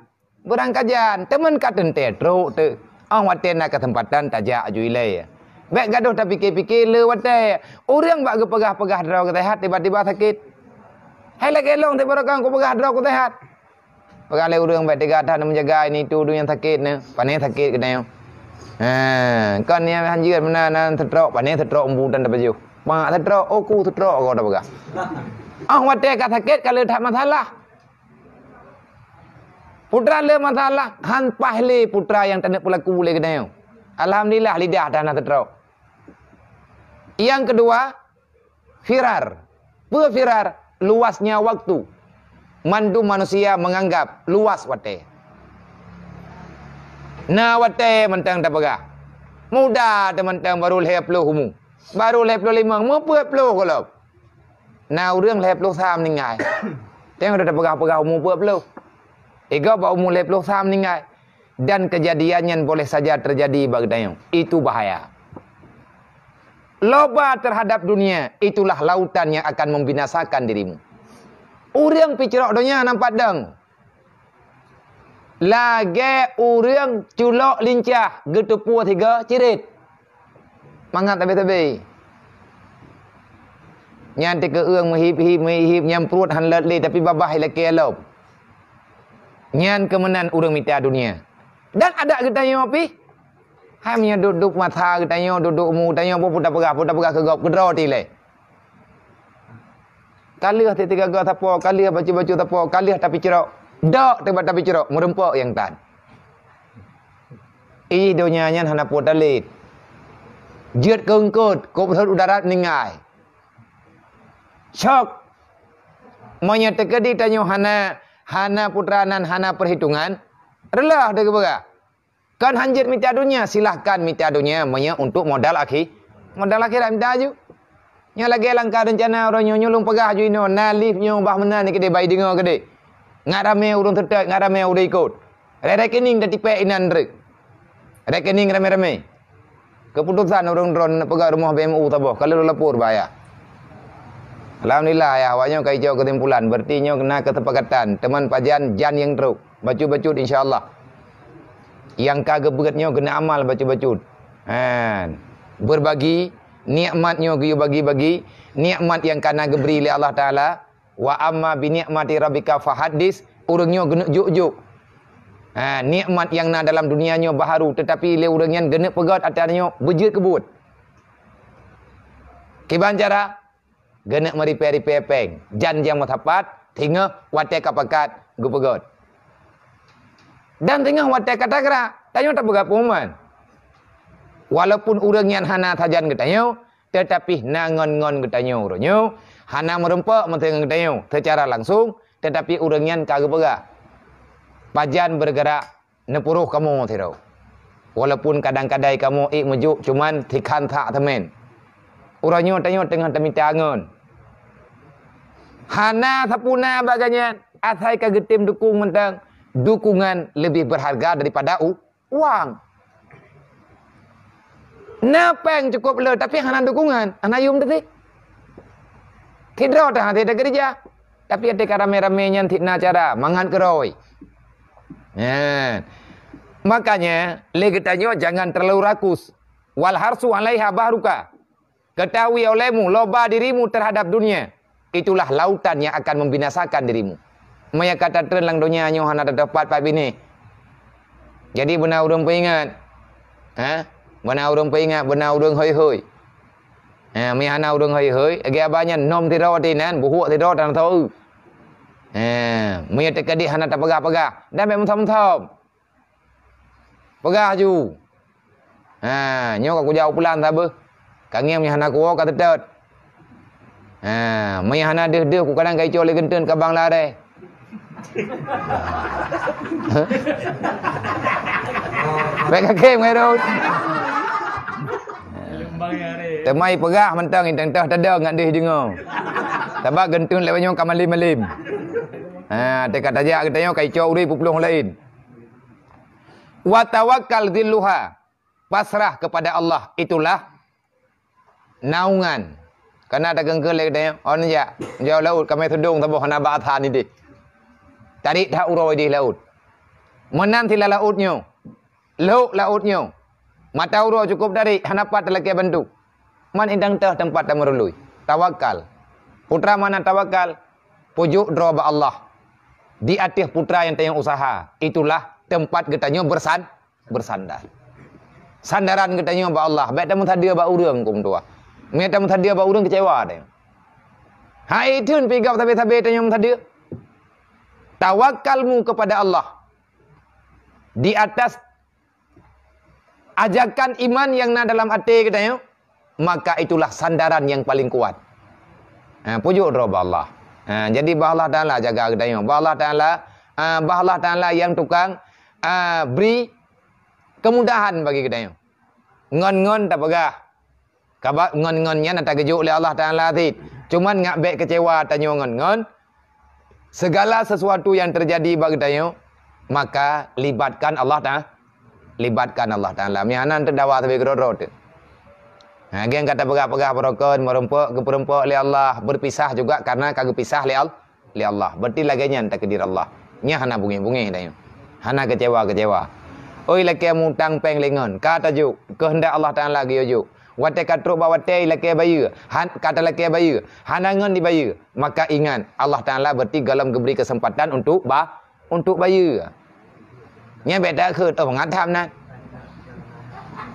beurangkajan. Teuma ka teuntèe trok teuk. Óh watèe na keuseumpatan tajak aju ilèe. Bèk gadôh tapike-pike le watèe. Ureueng bak geupeugah-peugah droe geuh seuhat tiba-tiba sakét. Hai lagèe lôn tiba-tiba kupeugah droe geuh seuhat. Peugah lé ureueng bèk teuga that na meujaga ini itu ureueng nyang sakét nyoe, pané sakét geutanyoe. Ha, kon nyang hanjeuet meunan na seutrok, pané seutrok embu tan tapajoh. Pak seutrok, oh ku seutrok, kau dah peugah. Ah, watèe ka sakét ka le that masalah. Putra le masalah, han paih lé putra nyang taneuk peulaku lé geutanyoe. Alhamdulillah lidah dah na seutrok. Yang kedua, firar. Peue firar? Luasnya waktu. Mandum manusia menganggap luas watèe. Na watèe mantong tapeugah. Muda teuh mantong baru lhèe ploh umu. Baru lhèe ploh limong, meupeuet ploh gohlom. Na ureueng lhèe ploh sa meuninggai. Tengok dah tapeugah-peugah umu peuet ploh. Igob bak umu lhèe ploh sa meuninggai. Dan kejadian nyan boleh saja terjadi bak geutanyoe. Itu bahaya. Loba terhadap dunia, itulah lautan yang akan membinasakan dirimu. Ureueng picrok donya nampak dong. Lagèe ureueng culok lincah geuteupeue sigoe cirit. Mangat tabe-tabe. Nyan teuka ureueng meuhib-hib, meuhib-hib, nyang pruet han lôt lé, tapi babah ilakèe lom. Nyan keuh meunan ureueng mita dunia. Dan adak geutanyoe pih, hai meunyoe duek-duek masa geutanyoe, duek-duek umu geutanyoe, peue tapeugah, peue tapeugah keu gob, keudroe tilèe. Ka lheueh tiga-tiga sapo, ka lheueh bacut-bacut sapo, ka lheueh tapicrok. Dok teuh bak tapicrok, meurumpok nyang tan. Ih, donya nyan hana peue talét. Jeuet keu eungkôt, kôp rhot u darat meuninggai. Syok! Meunyoe teukeudi tanyoe hana, hana putra nan hana peuhitongan, reuloh teuh geupeugah. Kon han jeuet mita donya, silahkan mita donya meunyoe untuk modal akhi-, modal akhirat mita aju. Nyoe lagèe langkah reuncana uroe nyoe, nyoe lôn peugah aju inoe, na live nyoe bah meunan keudéh, bah ideungoe keudéh. Ngat ramé ureueng seutôt, ngat ramé ureueng ikot. Re-, rekening tatipèk inan treuk. Rekening ramé-ramé. Keuputosan ureueng droeneuh peugah rumoh B M U saboh, ka lheueh lapor bak ayah. Alhamdulillah, ayah, awak nyoe ka icok keusimpulan. Berarti nyoe na keusepakatan, teuma pajan jan nyang trok. Bacut-bacut, insya Allah. Nyang ka geubeuet nyoe keuneuk amal bacut-bacut. Han. Berbagi, nikmat nyoe geuyue bagi-bagi, nikmat nyang ka na geubri lé Allah Taala. Wa amma bi ni'mati rabbika fahaddits, ureueng nyoe geuneuk jok-jok. Ha, nikmat nyang na dalam dunia nyoe baharu, teutapi lé ureueng nyan geuneuk peugöt atra nyoe beujeuet keu buet. Kiban cara? Geuneuk meuripèe-ripèe pèng, jan nyang meusapat, singoh watèe ka pakat geupeugöt. Dan singoh watèe ka tagra, tanyoe tapeugah peumuman. Walaupun ureueng nyan hana sajan geutanyoe, teutapi na ngon-ngon geutanyoe uroe nyoe, hana meurumpok meuntang ngon geutanyoe seucara langsung, teutapi ureueng nyan ka geupeugah, "Pajan beureugarak neupuroh kamoe sidroe. Walaupun kadang-kadai kamoe ék meujok cuman sikhan sak seumén. Uroe nyoe tanyoe teungoh tamita ngon." Hana sapeue na bak geuh nyan, asai ka geutem dukong mantong, dukungan leubeh beurharga daripada u-, uang. Na pèng cukôp le, tapi hana dukungan, hana yum teuh. Sidroe teuh hase takeureuja, tapi até ka ramé-ramé nyan sit na cara mangat keurôi. Nyan. Makanya, lé geutanyoe jangan terlalu rakus. Wal harsu alaiha bahruka. Ketahui olehmu loba dirimu terhadap dunia, itulah lautan yang akan membinasakan dirimu. Meunyo ka tatreun lam donya nyoe hana tatoh pat-pat binéh. Jadi beuna ureueng peuingat. Ha? Beuna ureueng peuingat, beuna ureueng hôi-hôi. Ha, meunyo hana ureueng hôi-hôi, lagèe abah nyan nom sidroe di nan, buhuk sidroe tan tho. Ha, meunyo teukeudi hana tapeugah-peugah, dan bèk meusom-som. Peugah ju. Ha, nyoe ka kujak u pulan sabe. Ka ngieng meunyo hana kuwoe ka teutot. Ha, meunyo hana deuh-deuh ku kadang ka icok lé geunteuen ka bang laré. Bèk ka kém ngai rot. Teuma ipeugah mantong, itang toh tadong ngat deuh deungoe. Sabab geunteuen lewat nyoe ka malem-malem. Ha, teuka tajak geutanyoe ka icok ureuëng peuplong laén. Wa tawakkal dzilluha, pasrah kepada Allah, itulah naungan. Kana takeungkeue lé geutanyoe, "Oh, neujak, neujak laôt, kamé seudong saboh hana bak asa nideh." Tarék that uroe ideh laôt. Meunan sila laôt nyoe. Lhok laôt nyoe. Mata uroe cukôp tarék, hana pat talakée bantu. Man indang teuh teumpat tameurului. Tawakal. Peue teuma makna tawakal? Pujok droe bak Allah. Di ateueh peue nyang tanyoe usaha, itulah teumpat geutanyoe bersan-, bersandar. Sandaran geutanyoe bak Allah. Bék tameusadeue bak ureuëng, keu meutuah. Meunyoe tameusadeue bak ureuëng, keucewa tanyoe. Hai theun pih gob sabe-sabe tanyoe meusadeue. Tawakalmu kepada Allah. Di atas ajakan iman nyang na dalam até geutanyoe, maka itulah sandaran nyang paling kuat. Ha, pujok droe bak Allah. Ha, jadi bak Allah Taala jaga geutanyoe. Bak Allah Taala, ha, bak Allah Taala nyang tukang, ha, bri kemudahan bagi geutanyoe. Ngon-ngon tapeugah, Kaba-, ngon-ngon nyan ata geujok lé Allah Taala cit. Cuman ngak bék keucewa tanyoe ngon-ngon. Segala sesuatu yang terjadi bak geutanyoe, maka libatkan Allah Ta-, libatkan Allah Taala. Meuhana teudawa sabe keudroe-droe teuh. Ha, gen ka tapeugah-peugah beurokon, meurumpok, geupeurumpok lé Allah, berpisah juga karena ka geupisah lé Allah. Lé Allah. Berarti lagée nyan takdir Allah. Nyan hana bungéh-bungéh tanyoe. Hana keucewa-keucewa. Oi, lakée mutang péng lé ngon, ka tajok, keuheundak Allah Taala geuyue jok. Watée ka trok bak watée ilakée bayeue, han-, ka talakée bayeue, hana ngon dibayeue, maka ingat, Allah Taala berarti gohlom geubri keuseumpatan untuk ba-, untuk bayeue. Nyan bék takheun, "Oh, mangat tham nan."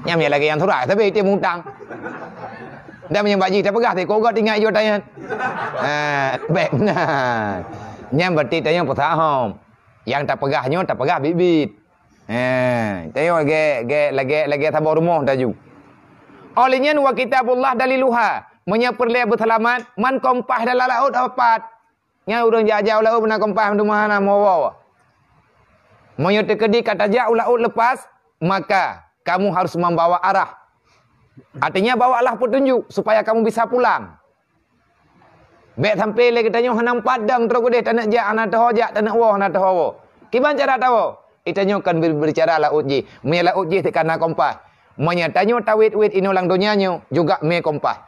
Nyan meunyo lagée nyang surat, tapi item utang. Dan meunyo bak jih tapeugah, teuka gét ingat ijok tanyan. Ha, bék meunan. Nyan berarti tanyoe peusahom. Nyang tapeugah nyoe, tapeugah biet-biet. Ha, tanyoe lagée, lagée, lagée, lagée saboh rumoh taju. Óh lheueh nyan, wa kitabullah daliluha. Meunyo peureulée beuseulamat, man kompas dalam laôt apat. Nyan ureuëng jak-jak u laôt beuna kompas, meuteumé hana meuwoe. Meunyoe teukeudi ka tajak u laôt leupah, maka kamu harus membawa arah. Artinya, bawalah petunjuk supaya kamu bisa pulang. Bék sampai lé geutanyoe hana meupadang trok udeh, taneuk jak hana teuho jak, taneuk woe hana teuho woe. Kiban cara tawoe? Geutanyoe kon ber-, berbicara laôt jih. Meunyoe laôt jih teuka na kompas. Meunyoe tanyoe tawét-wét inoe lam donya nyoe juga mé kompas.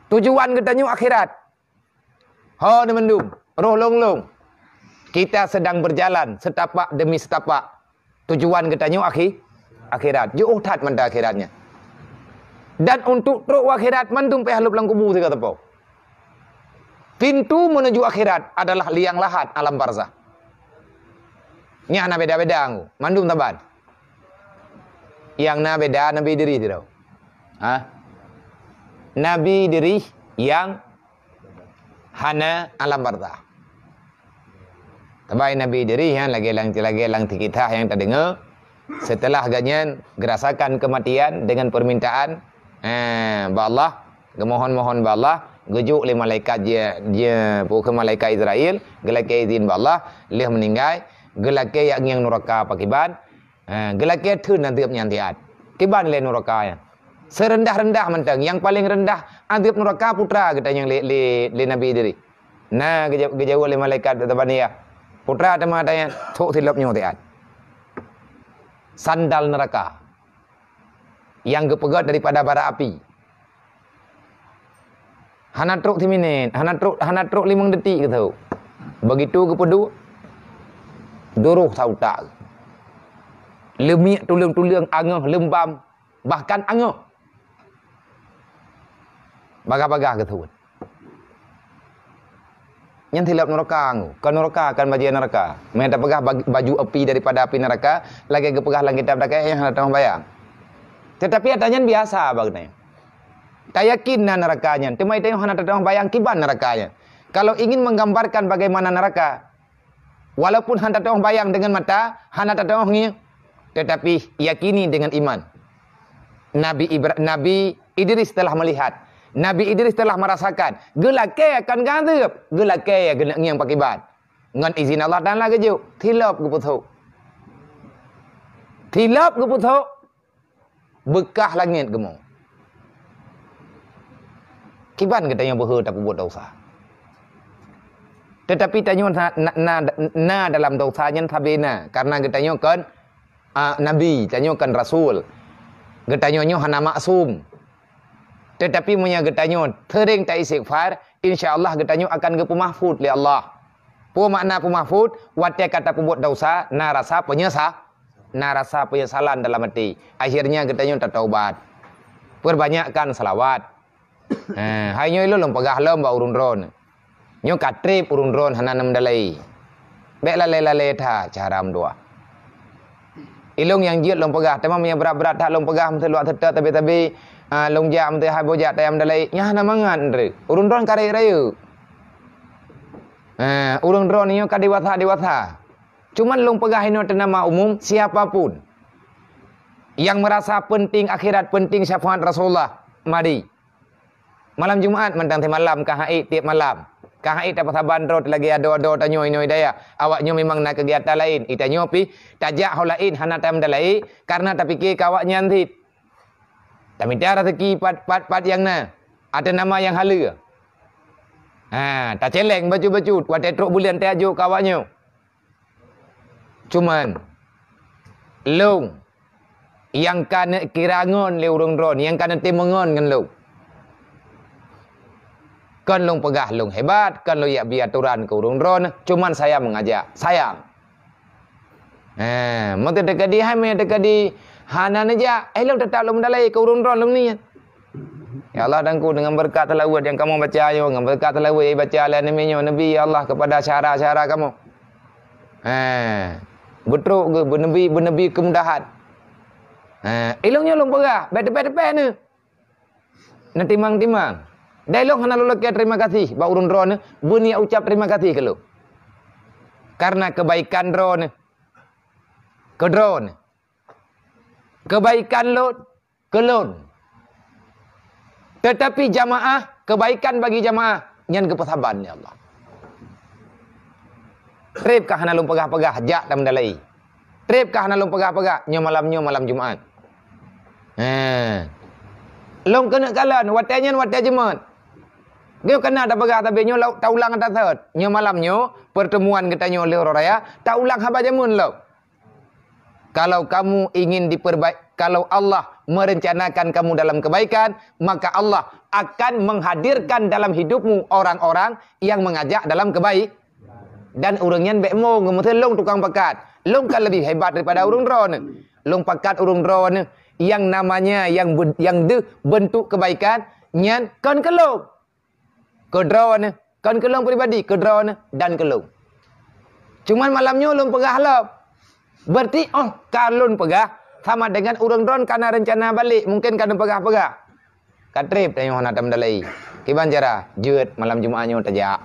Tujuan geutanyoe akhirat. Ho ni mandum, roh lôn-lôn. Kita sedang berjalan setapak demi setapak. Tujuan geutanyoe akhi-, akhirat. Jiôh that mantong akhirat nyan. Dan untuk trok u akhirat mandum payah lhôb lam kubu sigoe teupeu. Pintu menuju akhirat adalah liang lahat alam barzakh. Nyan hana beda-beda ngku. Mandum saban. Nyang na beda Nabi Idris sidroe. Ha? Nabi Idris nyang hana alam barzakh. Saban Nabi Idris nyan lagée lam, lagée lam kisah nyang tadeungoe, setelah gobnyan geurasakan keumatian deungon peumintaan, eh, bak Allah, geumohon-mohon bak Allah, geujok lé malaikat jih, jih, peue kheun malaikat Israel, geulakée idhin bak Allah, lheueh meuninggai, geulakée jak ngieng nuraka pakriban, Ha, geulakée theun azeub nyan siat. Kiban lé nuraka nyan. Seureundah-reundah mantong, nyang paleng reundah azeub nuraka peue teuma geutanyoe lé, lé, lé Nabi Idris. Na geuja-, geujaweueb lé malaikat Zabaniyah. Peue teuma tanyan, trok silop nyoe siat. Sandal nuraka. Nyang geupeugét daripada bara api. Hana trok siminét, hana trok, hana trok limong detik geutrok. Begitu geupeuduek, duroh sa utak. Leumiek tuleueng-tuleueng, angöh, leumbam, bahkan angöh. Bagah-bagah geutrok. Nyan silop nuraka ngku. Kon nuraka, kon bajée nuraka. Meunyoe tapeugah bag-, baju api daripada api nuraka, lagée geupeugah lam kitab dakée nyang hana teutamong bayang. Teutapi ata nyan biasa bak geutanyoe. Tayakin na nuraka nyan, teuma geutanyoe hana teutamong bayang kiban nuraka nyan. Kalau ingin menggambarkan bagaimana nuraka, walaupun hana teutamong bayang deungon mata, hana teutamong ngieng, teutapi yakini deungon iman. Nabi Ibra-, Nabi Idris telah melihat. Nabi Idris telah merasakan. Geulakée kon geuazeub. Geulakée geuneuk ngieng pakriban. Ngon izin Allah Taala geujok. Silop geupeutrok. Silop geupeutrok. Beukah langét geumo. Kiban geutanyoe beuhe tapeubuet desya. Tetapi tanyoe na, na, na, na dalam dosa nyan sabe na, karena geutanyoe kon, ah, nabi, tanyoe kon rasul. Geutanyoe nyoe hana maksum. Tetapi meunyoe geutanyoe sering ta-istighfar, insya Allah geutanyoe akan geupeumahfud lé Allah. Peue makna peumahfud? Watée ka tapeubuet dosa, na rasa penyesa-, na rasa penyesalan dalam até. Akhirnya geutanyoe tataubat. Perbanyakkan salawat. Eh, hai nyoe ilôn lôn peugah lom bak ureuëng droeneuh. Nyoe ka treb ureuëng droeneuh hana neumdalai. Bék lalée-lalée that cara meudoá. Ilôn nyang jeuet lôn peugah, teuma meunyoe brat-brat that lôn peugah, meuteulok teutek tabe-tabe, ah, lôn jak meuteumé hai boh jak tayam dalai, nyan hana mangat ndre. Ureuëng droeneuh ka rayeuk-rayeuk. Eh, ureuëng droeneuh nyoe ka dewasa-dewasa. Cuman lôn peugah inoe teunama umum, siapa pun yang merasa penting akhirat, penting syafaat Rasulullah, mari. Malam Jumat mantong simalam ka hai tiep malam. Ka hai tapeusaban droe lagée adoe-adoe tanyoe inoe daya. Awak nyoe memang na kegiatan lain. Itanyoe pih tajak ho lain hana tam dalai karena tapike ka awak nyan cit. Tamita rezeki pat-pat-pat nyang na. Ateueh nama nyang haleue. Ha, taceleng bacut-bacut watée trok buleuen tajok ka awak nyoe. Cuman, lôn nyang ka neukira ngon lé ureuëng droeneuh, nyang ka neutimong ngon ngon lôn. Kon lôn peugah lôn hebat, kon lôn yak bi atoran keu ureuëng droeneuh, cuman saya mengajak, sayang. Eh, meunyoe teukeudi hai, meunyoe teukeudi hana neujak, eh, lôn teutap lôn meudalai keu ureuëng droeneuh lôn niet. Ya Allah, Teungku, dengan berkat selawat yang kamu baca nyoe, dengan berkat selawat yang baca lé aneuk miet nyoe, neubi, ya Allah, kepada syara-syara kamu. Eh, beutrok geuh beunebi, beunebi keumudahan. Eh, ilôn nyoe lôn peugah, bék teupéh-teupéh neuh. Neutimang-timang. Dai lôn hana lôn lakée terima kasih bak ureuëng droeneuh, beuniat ucap terima kasih keu lôn. Karena kebaikan droeneuh, keu droeneuh. Kebaikan lôn, keu lôn. Tetapi jamaah, kebaikan bagi jamaah, nyan geupeusaban lé Allah. Treb ka hana lôn peugah-peugah, jak tam dalai. Treb ka hana lôn peugah-peugah, nyoe malam nyoe malam Jumat. He. Lôn keuneuk kalon, watée nyan watée Jumat. Geuh kana tapeugah, tapi nyoe lau-, taulang ata sot. Nyoe malam nyoe, pertemuan geutanyoe lheueh uroe raya, taulang haba jameun lom. Kalau kamu ingin diperbaik, kalau Allah merencanakan kamu dalam kebaikan, maka Allah akan menghadirkan dalam hidupmu orang-orang yang mengajak dalam kebaik. Dan ureuëng nyan bék mo ngeumeuteun lôn tukang pakat. Lôn kan lebih hebat daripada ureuëng droeneuh. Lôn pakat ureuëng droeneuh yang namanya yang be-, yang deuh bentuk kebaikan nyan kon keu lôn. Keu droeneuh, kon keu lôn pribadi, keu droeneuh dan keu lôn. Cuman malam nyoe lôn peugah lom. Berarti óh ka lôn peugah sama dengan ureuëng droeneuh kana reuncana balek, mungkin kana peugah-peugah. Ka treb tanyoe hana tam dalai. Kiban cara, jeuet malam Jumat nyoe tajak.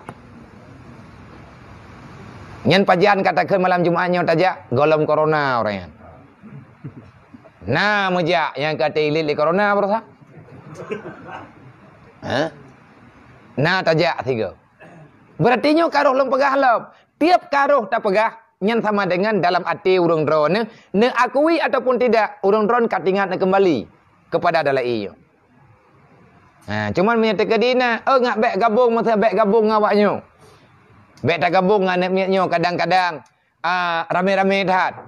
Nyan pajan ka takheun malam Jumat nyoe tajak, gohlom corona ureuëng nyan. Na meujak nyang ka teuilet lé corona baroesa? Hah? Na tajak sigoe. Berarti nyoe ka roh lôn peugah lom. Tiep ka roh tapeugah, nyan sama dengan dalam até ureuëng droeneuh, neuakui ataupun tidak, ureuëng droeneuh ka teuingat neukeumbali keupada dalai nyoe. Ha, cuman meunyoe teukeudi na, oh, ngat bék gabong, masa bék gabong ngon awak nyoe. Bék tagabong ngon aneuk miet nyoe kadang-kadang, ah, ramé-ramé that.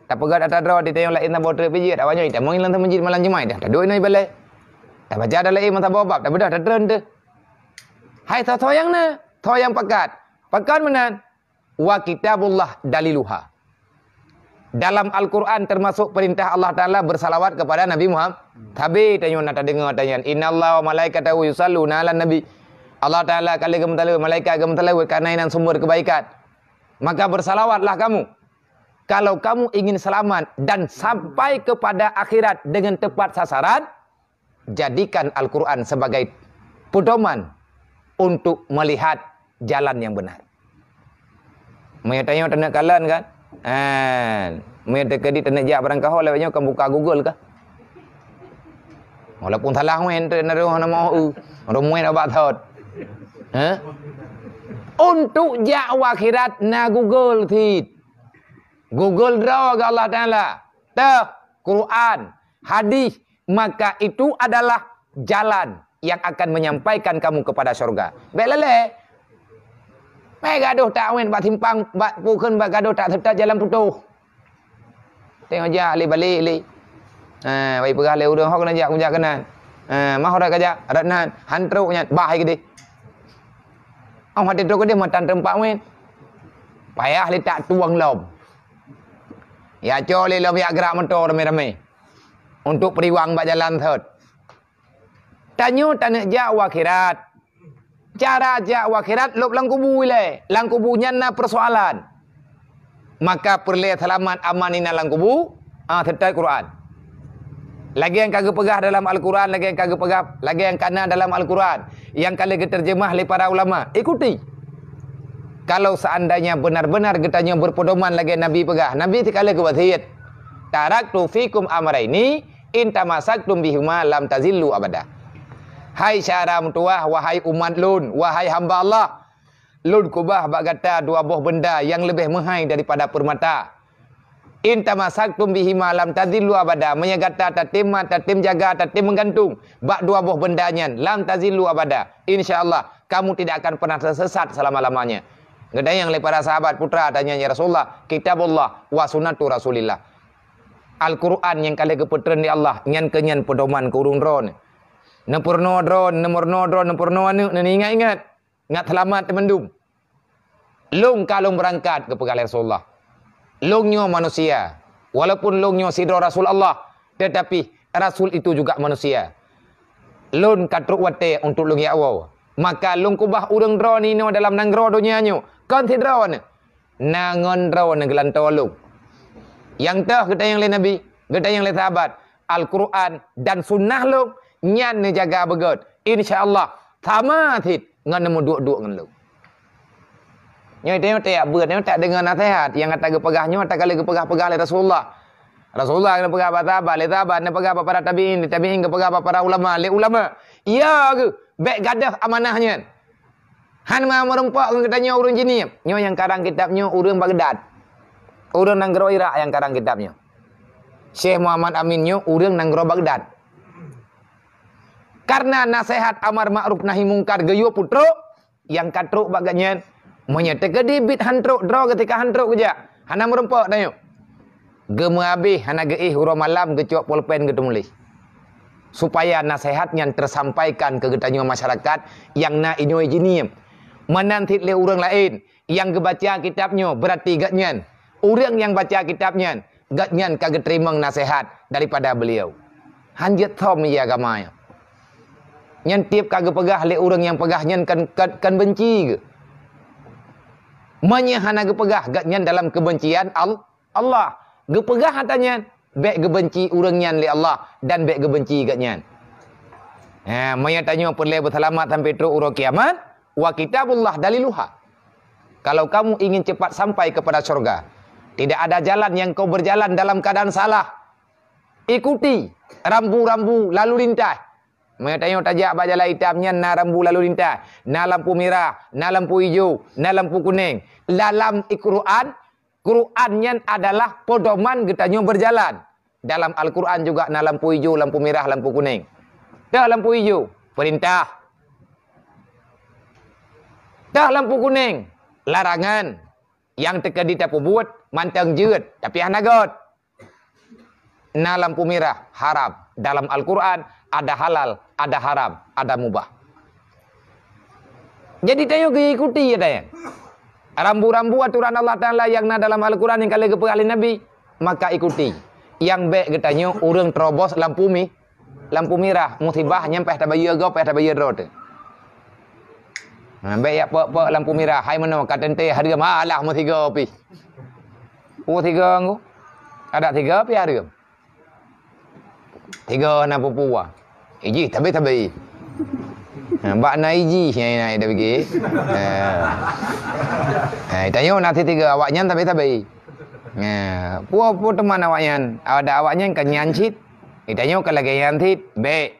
Tapeugah ata droe di tayong laén saboh treuk pijeuet, awak nyoe itamong lam meuseujid malam Jumat dah, taduek inoe ibalai. Tabaca dah laén meusaboh bab, tabeudôh tatreun teuh. Hai, tho-tho nyang na, tho nyang pakat. Pakon meunan? Wa kitabullah daliluha. Dalam Al-Quran termasuk perintah Allah Ta'ala bersalawat kepada Nabi Muhammad. Tabe tanyoe na tadeungoe tanyan, "Innallaha wa malaikatahu yusalluna 'alan nabi." Allah Ta'ala ka lheueh geumeusalawat, malaikat geumeusalawat karena inan sumber kebaikan. Maka bersalawatlah kamu. Kalau kamu ingin selamat dan sampai kepada akhirat dengan tepat sasaran, jadikan Al-Quran sebagai pedoman untuk melihat jalan yang benar. Meunyoe tanyoe taneuk kalon kan? Kan. Meunyoe teukeudi taneuk jak barangkaho lewat nyoe kan buka Google kah? Walaupun salah muen tu na roh nama u. Rumuet abak thot. Ha? Untuk jak u akhirat na Google cit. Google droe keu Allah Taala. Teuh, Quran, hadis, maka itu adalah jalan yang akan menyampaikan kamu kepada syurga. Bék lalée. Meugadoh takwén bak simpang, bak pukon bak gadoh tak seutôt jalan putôh. Tengok jak lé balek lé. Ha, bak peugah lé ureuëng ho keuneuk jak, kujak keunan. Ha, mah uroe kajak, rot nan, han trok nyan, bah hai keudeh. Oh, hati trok keudeh meutan teumpat wén. Payah lé tak tueng lom. Ya co lé lom yak gerak moto ramé-ramé. Untuk peuriwang bak jalan thot. Tanyoe taneuk jak u akhirat. Cara jak u akhirat lôb lam kubu ilée. Lam kubu nyan na peusoalan. Maka peureulée seulamat aman inan lam kubu, ah, seutôt Quran. Lagée nyang ka geupeugah dalam Al-Quran, lagée nyang ka geupeugah, lagée nyang ka na dalam Al-Quran, nyang ka lheueh geuteurjeumah lé para ulama, ikuti. Kalau seandainya benar-benar geutanyoe berpedoman lagée Nabi peugah, Nabi teuka lheueh geuwasiet, "Taraktu fikum amraini, in tamasaktum bihima lam tazillu abada." Hai syara meutuwah, wahai umat lôn, wahai hamba Allah, lôn keubah bak gata dua boh beunda nyang leubeh meuhai daripada peurmata. In tamasaktum bihima lam tazillu abada, meunyoe gata tatem, tatem jaga, tatem meugantung bak dua boh beunda nyan, lam tazillu abada. Insya Allah, kamu tidak akan pernah tersesat selama-lamanya. Geutanyong lé para sahabat putra tanya, "Ya Rasulullah, kitabullah wa sunnatu Rasulillah." Al-Quran nyang ka lheueh geupeutreun lé Allah, nyan keuh nyan peudoman keu ureuëng droeneuh. Neupeurunoe droeneuh, neumeurunoe droeneuh, neupeurunoe aneuëk, neuingat-ingat. Ngat seulamat teumandum. Lôn ka lôn beurangkat, geupeugah lé Rasulullah. Lôn nyoe manusia. Walaupun lôn nyoe sidroe rasul Allah, tetapi rasul itu juga manusia. Lôn ka trok watée untuk lôn jak woe. Maka lôn keubah ureuëng droeneuh inoe dalam nanggroe donya nyoe, kon sidroeneuh. Na ngon droeneuh geulantoe lôn. Nyang toh geutanyong lé Nabi, geutanyong lé sahabat, Al-Quran dan sunnah lôn nyan neujaga beugét. Insya Allah, sama cit ngon neumeuduek-duek ngon lôn. Nyoe teuh, teuh, beuet nyoe tak deungoe naseuhat nyang ata geupeugah nyoe, ata ka lheueh geupeugah-peugah lé Rasulullah. Rasulullah geupeugah bak sahabat, lé sahabat neupeugah bak para tabiin, lé tabiin geupeugah bak para ulama, lé ulama. Ya geuh, bék gadôh amanah nyan. Hana meurumpok ngon geutanyoe ureuëng jihnyan. Nyoe nyang karang kitab nyoe ureuëng Baghdad. Ureuëng nanggroe Irak nyang karang kitab nyoe. Syekh Muhammad Amin nyoe ureuëng nanggroe Baghdad. Karena naseuhat amar makruf nahi mungkar geuyue putrok, nyang ka trok bak geuhnyan, meunyoe teukeudi bit han trok droe geutika han trok geujak, hana meurumpok tanyoe. Geumeuhabéh hana geuéh uroe malam geucok polpen geuteumuléh. Supaya naseuhat nyan teusampaikan keu geutanyoe masyarakat nyang na inoe jihnyan. Meunan cit lé ureuëng laén nyang geubaca kitab nyoe, beurati geuhnyan, ureuëng nyang baca kitab nyan, geuhnyan ka geuteurimong naseuhat daripada beuliau. Han jeuet thom ija agama nyan. Nyan tieb ka geupeugah lé ureuëng nyang peugah nyan kan, kan, kan beunci geuh. Meunyoe hana geupeugah geuhnyan dalam keubencian Al-, Allah, geupeugah ata nyan, bék geubeunci ureuëng nyan lé Allah dan bék geubeunci geuhnyan. Ha, meunyoe tanyoe peureulée beuseulamat sampai trok uroe kiamat, wa kitabullah daliluha. Kalau kamu ingin cepat sampai kepada surga, tidak ada jalan yang kau berjalan dalam keadaan salah. Ikuti rambu-rambu lalu lintas. Meunyoe tanyoe tajak bak jalan itam nyan na rambu lalu lintas, na lampu mirah, na lampu ijo, na lampu kunéng. Dalam Al-Quran, Quran nyan adalah pedoman geutanyoe berjalan. Dalam Al-Quran juga na lampu ijo, lampu mirah, lampu kunéng. Teuh lampu ijo, peurintah. Teuh lampu kunéng, larangan. Nyang teukeudi tapeubuet mantong jeuet, tapi hana göt. Na lampu mirah, haram. Dalam Al-Quran ada halal, ada haram, ada mubah. Jadi tanyoe geuikuti ya, tanyoe. Rambu-rambu aturan Allah Taala nyang na dalam Al-Quran nyang ka lheueh geupeugah lé Nabi, maka ikuti. Nyang bék geutanyoe ureuëng terobos lampu mi-, lampu mirah, musibah nyan payah tabayeue gob, payah tabayeue droe teuh. Ha, bék jak pok-pok lampu mirah, hai meunoe ka teuntée hareuem, alah meusigoe pih. Peue sigoe ngku? Adak sigoe pih hareuem. Tiga na pupu wa. Ijih tabe-tabe. Ha, bak na ijih nyang na ida bagi. Ha. Ha, tanyoe na tiga awaknyan tabe-tabe. Ha, pue-pue teuma awaknyan? Ada awaknyan ka nyan cit. Tanyoe ka lagée nyan cit. Bék.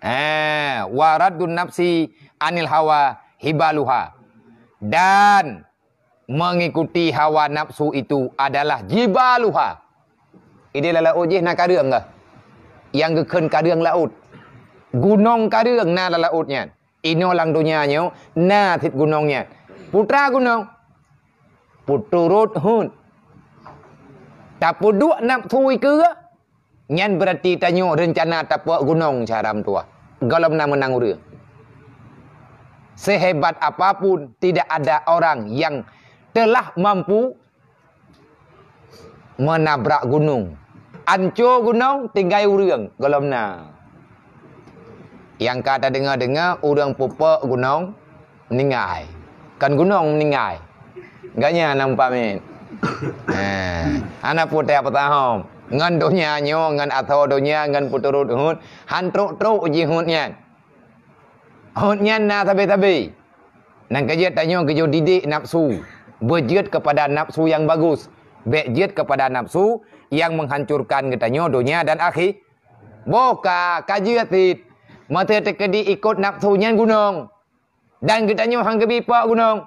Ha, wa raddun nafsi anil hawa hibaluha. Dan mengikuti hawa nafsu itu adalah jibaluha. Ideh lam laôt jih na kareueng gah. Nyang geukheun kareueng laôt. Gunong kareueng na lam laôt nyan. Inoe lam donya nyoe na cit gunong nyan. Putra gunong, peuturot hot. Tapeuduek nafsu ikeue, nyan beurati tanyoe reuncana tapeuek gunong cara meutuah. Gohlom na meunang ureuëng. Sehebat apapun, tidak ada orang yang telah mampu meunabrak gunong. Anco gunong, tinggai ureuëng, gohlom na. Nyang ka tadeungoe-deungoe, ureuëng peupeuk gunong, meuninggai. Kon gunong meuninggai. Ganya nampak mit. Ha, hana putéh peutahom. Ngon donya nyoe, ngon atho donya, ngon peuturot hot, han trok-trok jih hot nyan. Hot nyan na sabe-sabe. Nyang keujeuet tanyoe geujok didik nafsu. Beujeuet kepada nafsu yang bagus. Bék jeuet kepada nafsu yang menghancurkan geutanyoe donya dan akhi-, boh ka, ka jeuet cit. Meuteukeudi ikot nafsu nyan gunong. Dan geutanyoe han geubi peuk gunong.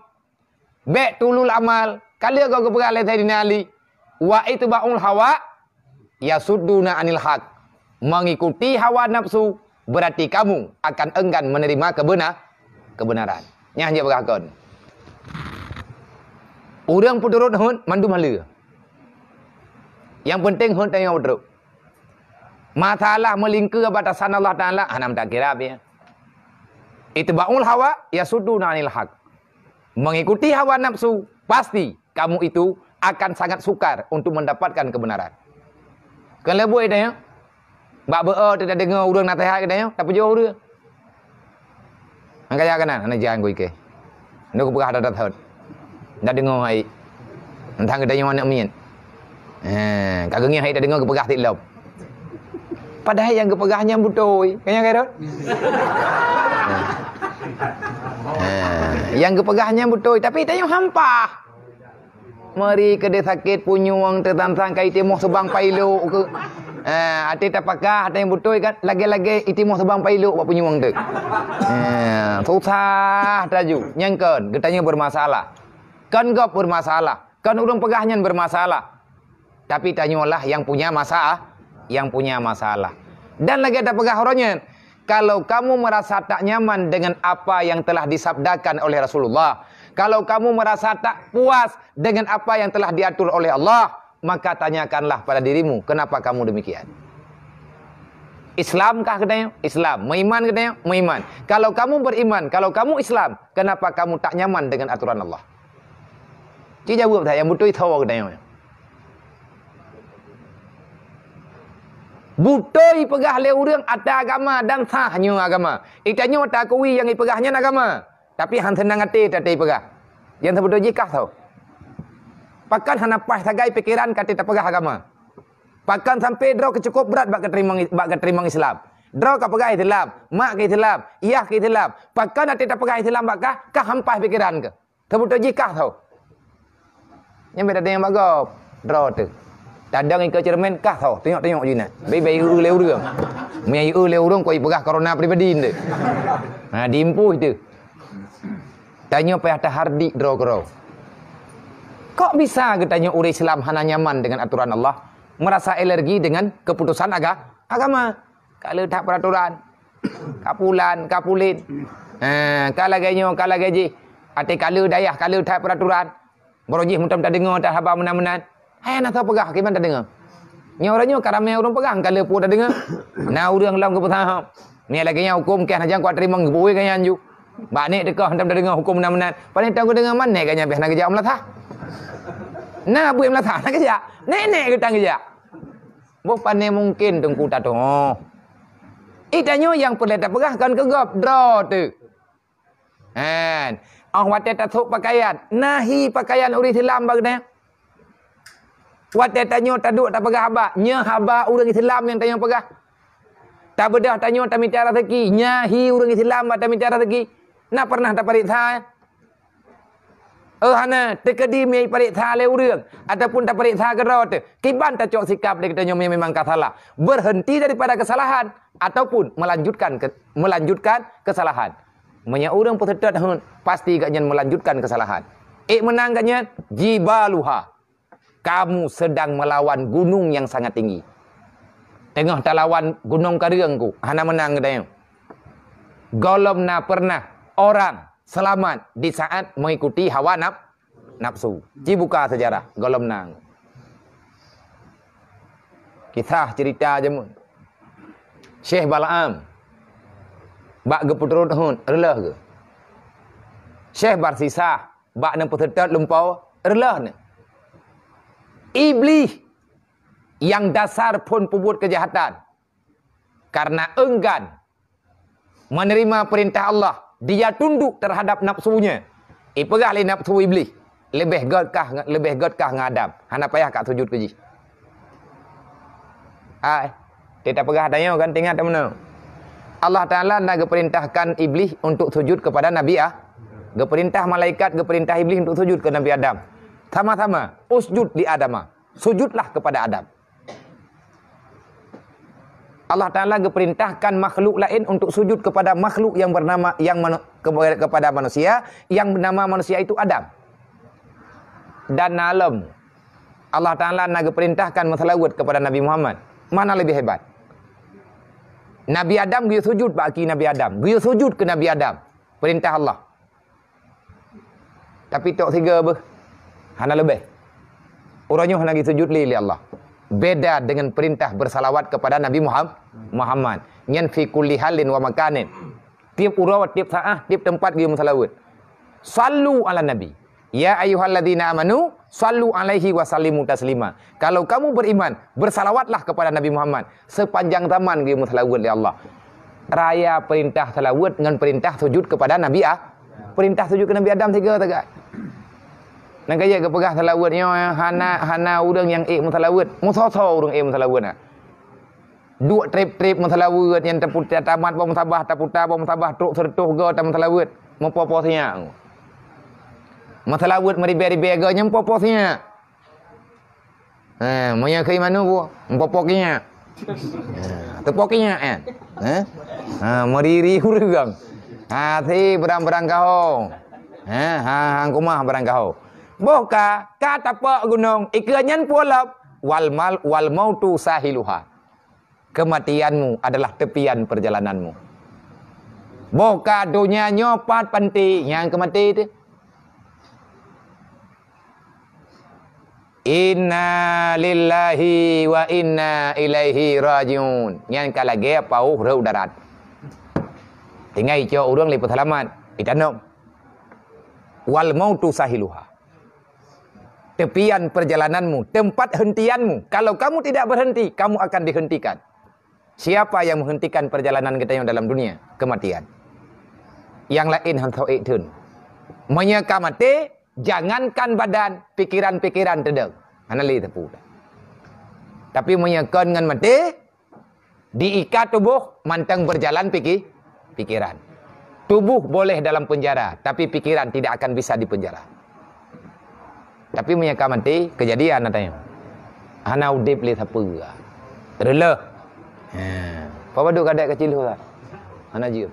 Bék tulul amal, ka lheueh gob geupeugah lé Saidina Ali, "Wa itba'ul hawa yasudduna anil haq." Mengikuti hawa nafsu berarti kamu akan enggan menerima kebenar-, kebenaran. Nyan jeuet peugah kon. Ureuëng peuturot hot mandum haleue. Nyang penting hot tanyoe peuturot. Masalah meulingkeue batasan Allah Taala, hana meutakira pih. Itba'ul hawa yasudduna anil haq. Mengikuti hawa nafsu, pasti kamu itu akan sangat sukar untuk mendapatkan kebenaran. Keuleubui tanyoe, bak beu-o teudeungoe ureuëng naseuhat geutanyoe, tapujoe ureuëng. Nyang kaya keunan, aneuk jang ku ikei. Nyoe kupeugah that-that thot. Ndak deungoe hai. Entang geutanyoe aneuk miet. Eh, ka geungieng hai tadeungoe geupeugah sit lom. Padahai nyang geupeugah nyan beutôi. Kan nyan, Kak Rot? Eh, nyang geupeugah nyan beutôi, tapi tanyoe hampah. Meuri keudeh sakét punyueng teusansang ka itimoh subang pailok keu. Eh, até tapakah, até nyang beutôi kan, lagée-lagée itimoh subang pailok bak punyueng teuh. Eh, susah taju. Nyang kon, geutanyoe bermasalah. Kon gob bermasalah. Kon ureuëng peugah nyan bermasalah. Tapi tanyoe lah yang punya masa-, yang punya masalah. Dan lagée tapeugah uroe nyan, kalau kamu merasa tak nyaman dengan apa yang telah disabdakan oleh Rasulullah, kalau kamu merasa tak puas dengan apa yang telah diatur oleh Allah, maka tanyakanlah pada dirimu, kenapa kamu demikian? Islam kah geutanyoe? Islam. Meuiman geutanyoe? Meuiman. Kalau kamu beriman, kalau kamu Islam, kenapa kamu tak nyaman dengan aturan Allah? Ci jaweueb that nyang beutôi tho geutanyoe. Beutôi peugah lé ureuëng ata agama dan sah nyoe agama. Itanyoe takui nyang ipeugah nyan agama. Tapi han seunang até that ipeugah. Nyang seubeutôi jih kah tho. Pakon hana paih sagai pikeran ka tapeugah agama. Pakon sampai droe keucukôp brat bak keuteurimong, bak keuteurimong Islam. Droe ka peugah Islam, mak keu Islam, yah keu Islam. Pakon até tapeugah Islam bak kah, kah han paih pikeran kah? Seubeutôi jih kah tho. Nyan beda dengan bak gob. Droe teuh. Tadong ikeue ceureumen kah tho. Tengok-tengok jih nyan. Bai-bai eu lé ureuëng. Meunyo eu lé ureuëng kok ipeugah corona pribadi nde. Ha, diimpuh teuh. Tanyoe payah tahardik droe keudroe. Kok bisa geutanyoe ureuëng Islam hana nyaman dengan aturan Allah? Merasa alergi dengan keputusan aga-, agama. Ka le that peraturan. Ka pulan, ka pulen. Ha, ka lagée nyoe, ka lagée jih. Até ka le dayah, ka le that peraturan. Baroe jih meutam tadeungoe that haba meunan-meunan. Hai na soe peugah, kiban tadeungoe. Nyoe uroe nyoe ka ramé ureuëng peugah, ka le peue tadeungoe. Na ureuëng lom geupeusaha. Nyoe lagée nyan huköm kah, hana nyang kuat teurimong geupeue keu nyan ju. Bak nek teuka meutam tadeungoe huköm meunan-meunan. Paléng tam geudeungoe man nek geuh nyan pih hana geujak meulasah. Na buet meulasah hana geujak. Nek-nek geuh tan geujak. Boh pane mungken teungku tatoh. Ih, tanyoe nyang peureulée tapeugah kon keu gob, droe teuh. Han. Óh watée tasôk pakaian, nahi pakaian ureuëng Islam bak geutanyoe. Watée tanyoe taduek tapeugah haba, nyoe haba ureuëng Islam nyang tanyoe peugah. Tabeudôh tanyoe tamita raseuki, nahi ureuëng Islam bak tamita raseuki. Na pernah tapareksa, eh? Oh hana, teukeudi meuipareksa lé ureuëng ataupun tapareksa keudroe teuh, kiban tacok sikap lé geutanyoe memang ka salah, berhenti daripada kesalahan ataupun melanjutkan ke-, melanjutkan kesalahan. Meunyoe ureuëng peuseutôt heuet, pasti gobnyan melanjutkan kesalahan. Ék meunang gobnyan, jibaluha. Kamu sedang melawan gunung yang sangat tinggi. Teungoh talawan gunong kareueng ku, hana meunang geutanyoe. Gohlom na pernah orang seulamat di saat mengikuti hawa naf-, nafsu. Ci buka seujarah gohlom na. Kisah ceurita jameun. Syekh Balaam bak geupeuturot hon reuloh geuh. Syekh Barsisah bak neupeuseutôt lumpoe reuloh nyoe. Iblih nyang dasar phon peubuet keujahatan, karena enggan menerima perintah Allah, dia tunduk terhadap nafsunya. Ipeugah lé nafsu Iblih, "Leubeh gét kah, leubeh gét kah ngon Adam, hana payah ka sujud keu jih." Hai, teuta peugah tanyoe kan, teuingat meunoe. Allah Taala na geuperintahkan Iblih untuk sujud kepada Nabi Ah, geuperintah malaikat, geuperintah Iblih untuk sujud ke Nabi Adam. Sama-sama, "Usjud li Adama." Sujudlah kepada Adam. Allah Taala geuperintahkan makhluk laén untuk sujud kepada makhluk yang bernama, yang manu-, kepada, kepada manusia, yang bernama manusia itu Adam. Dan na lom, Allah Taala na geuperintahkan meuseulaweuet kepada Nabi Muhammad. Mana lebih hebat? Nabi Adam geuyue sujud bak aki Nabi Adam, geuyue sujud ke Nabi Adam. Perintah Allah. Tapi tok sigoe beuh, hana leubeh. Uroe nyoe hana geusujud lé, lé Allah. Beda dengan perintah bersalawat kepada Nabi Muham-, Muhammad. Nyan fi kulli halin wa makanin. Tiep uroe, tiep saah, tiep teumpat geuyue meuseulaweuet. Sallu ala Nabi. Ya ayyuhalladzina amanu, sallu alaihi wa sallimu taslima. Kalau kamu beriman, bersalawatlah kepada Nabi Muhammad. Sepanjang zaman geuyue meuseulaweuet lé Allah. Raya perintah seulaweuet ngon perintah sujud kepada Nabi A-, perintah sujud keu Nabi Adam sigoe sagai. Nyang ka jeuet geupeugah seulaweuet nyoe, hana, hana ureuëng nyang ék meuseulaweuet. Meusoe-soe ureuëng ék meuseulaweuet na. Duek treb-treb meuseulaweuet, nyang taputa tamat bak musabah, taputa bak musabah, trok sireutôh goe tameuseulaweuet. Meupoh-poh sinyak. Meuseulaweuet meuribée-ribée goe nyang meupoh-poh sinyak. Ha, meunyoe keu imanu bu, meupoh-poh sinyak. Ha, teupoh sinyak kan? Ha? Ha, meuriri ureuëng. Ha, si berang-berang kahô. Ha, ha, hang kumah berang kahô. Boh ka, ka tapok gunong, ikeue nyan puôlop, wal mal, wal mautu sahiluha. Kematianmu adalah tepian perjalananmu. Boh ka donya nyoe pat panti nyang keu maté teuh. Inna lillahi wa inna ilaihi rajiun. Nyan ka lagée paoh rhot darat. Tinggai icok ureuëng lé peuseulamat, itanom. Wal mautu sahiluha. Tepian perjalananmu, tempat hentianmu. Kalau kamu tidak berhenti, kamu akan dihentikan. Siapa yang menghentikan perjalanan kita yang dalam dunia? Kematian. Yang lain han soe ék theun. Meunyoe ka maté, jangankan badan, pikiran-pikiran teudong. Hana lé teupeu. Tapi meunyoe kon ngon maté, diikat tuboh mantong berjalan piki-, pikiran. Tubuh boleh dalam penjara, tapi pikiran tidak akan bisa dipenjara. Tapi meunyoe ka maté, keujadian na tanyoe. Hana udeb lé sapeue. Reuloh. Ha. Peue padub kadek keucil tu, Ustaz? Hana jeuem.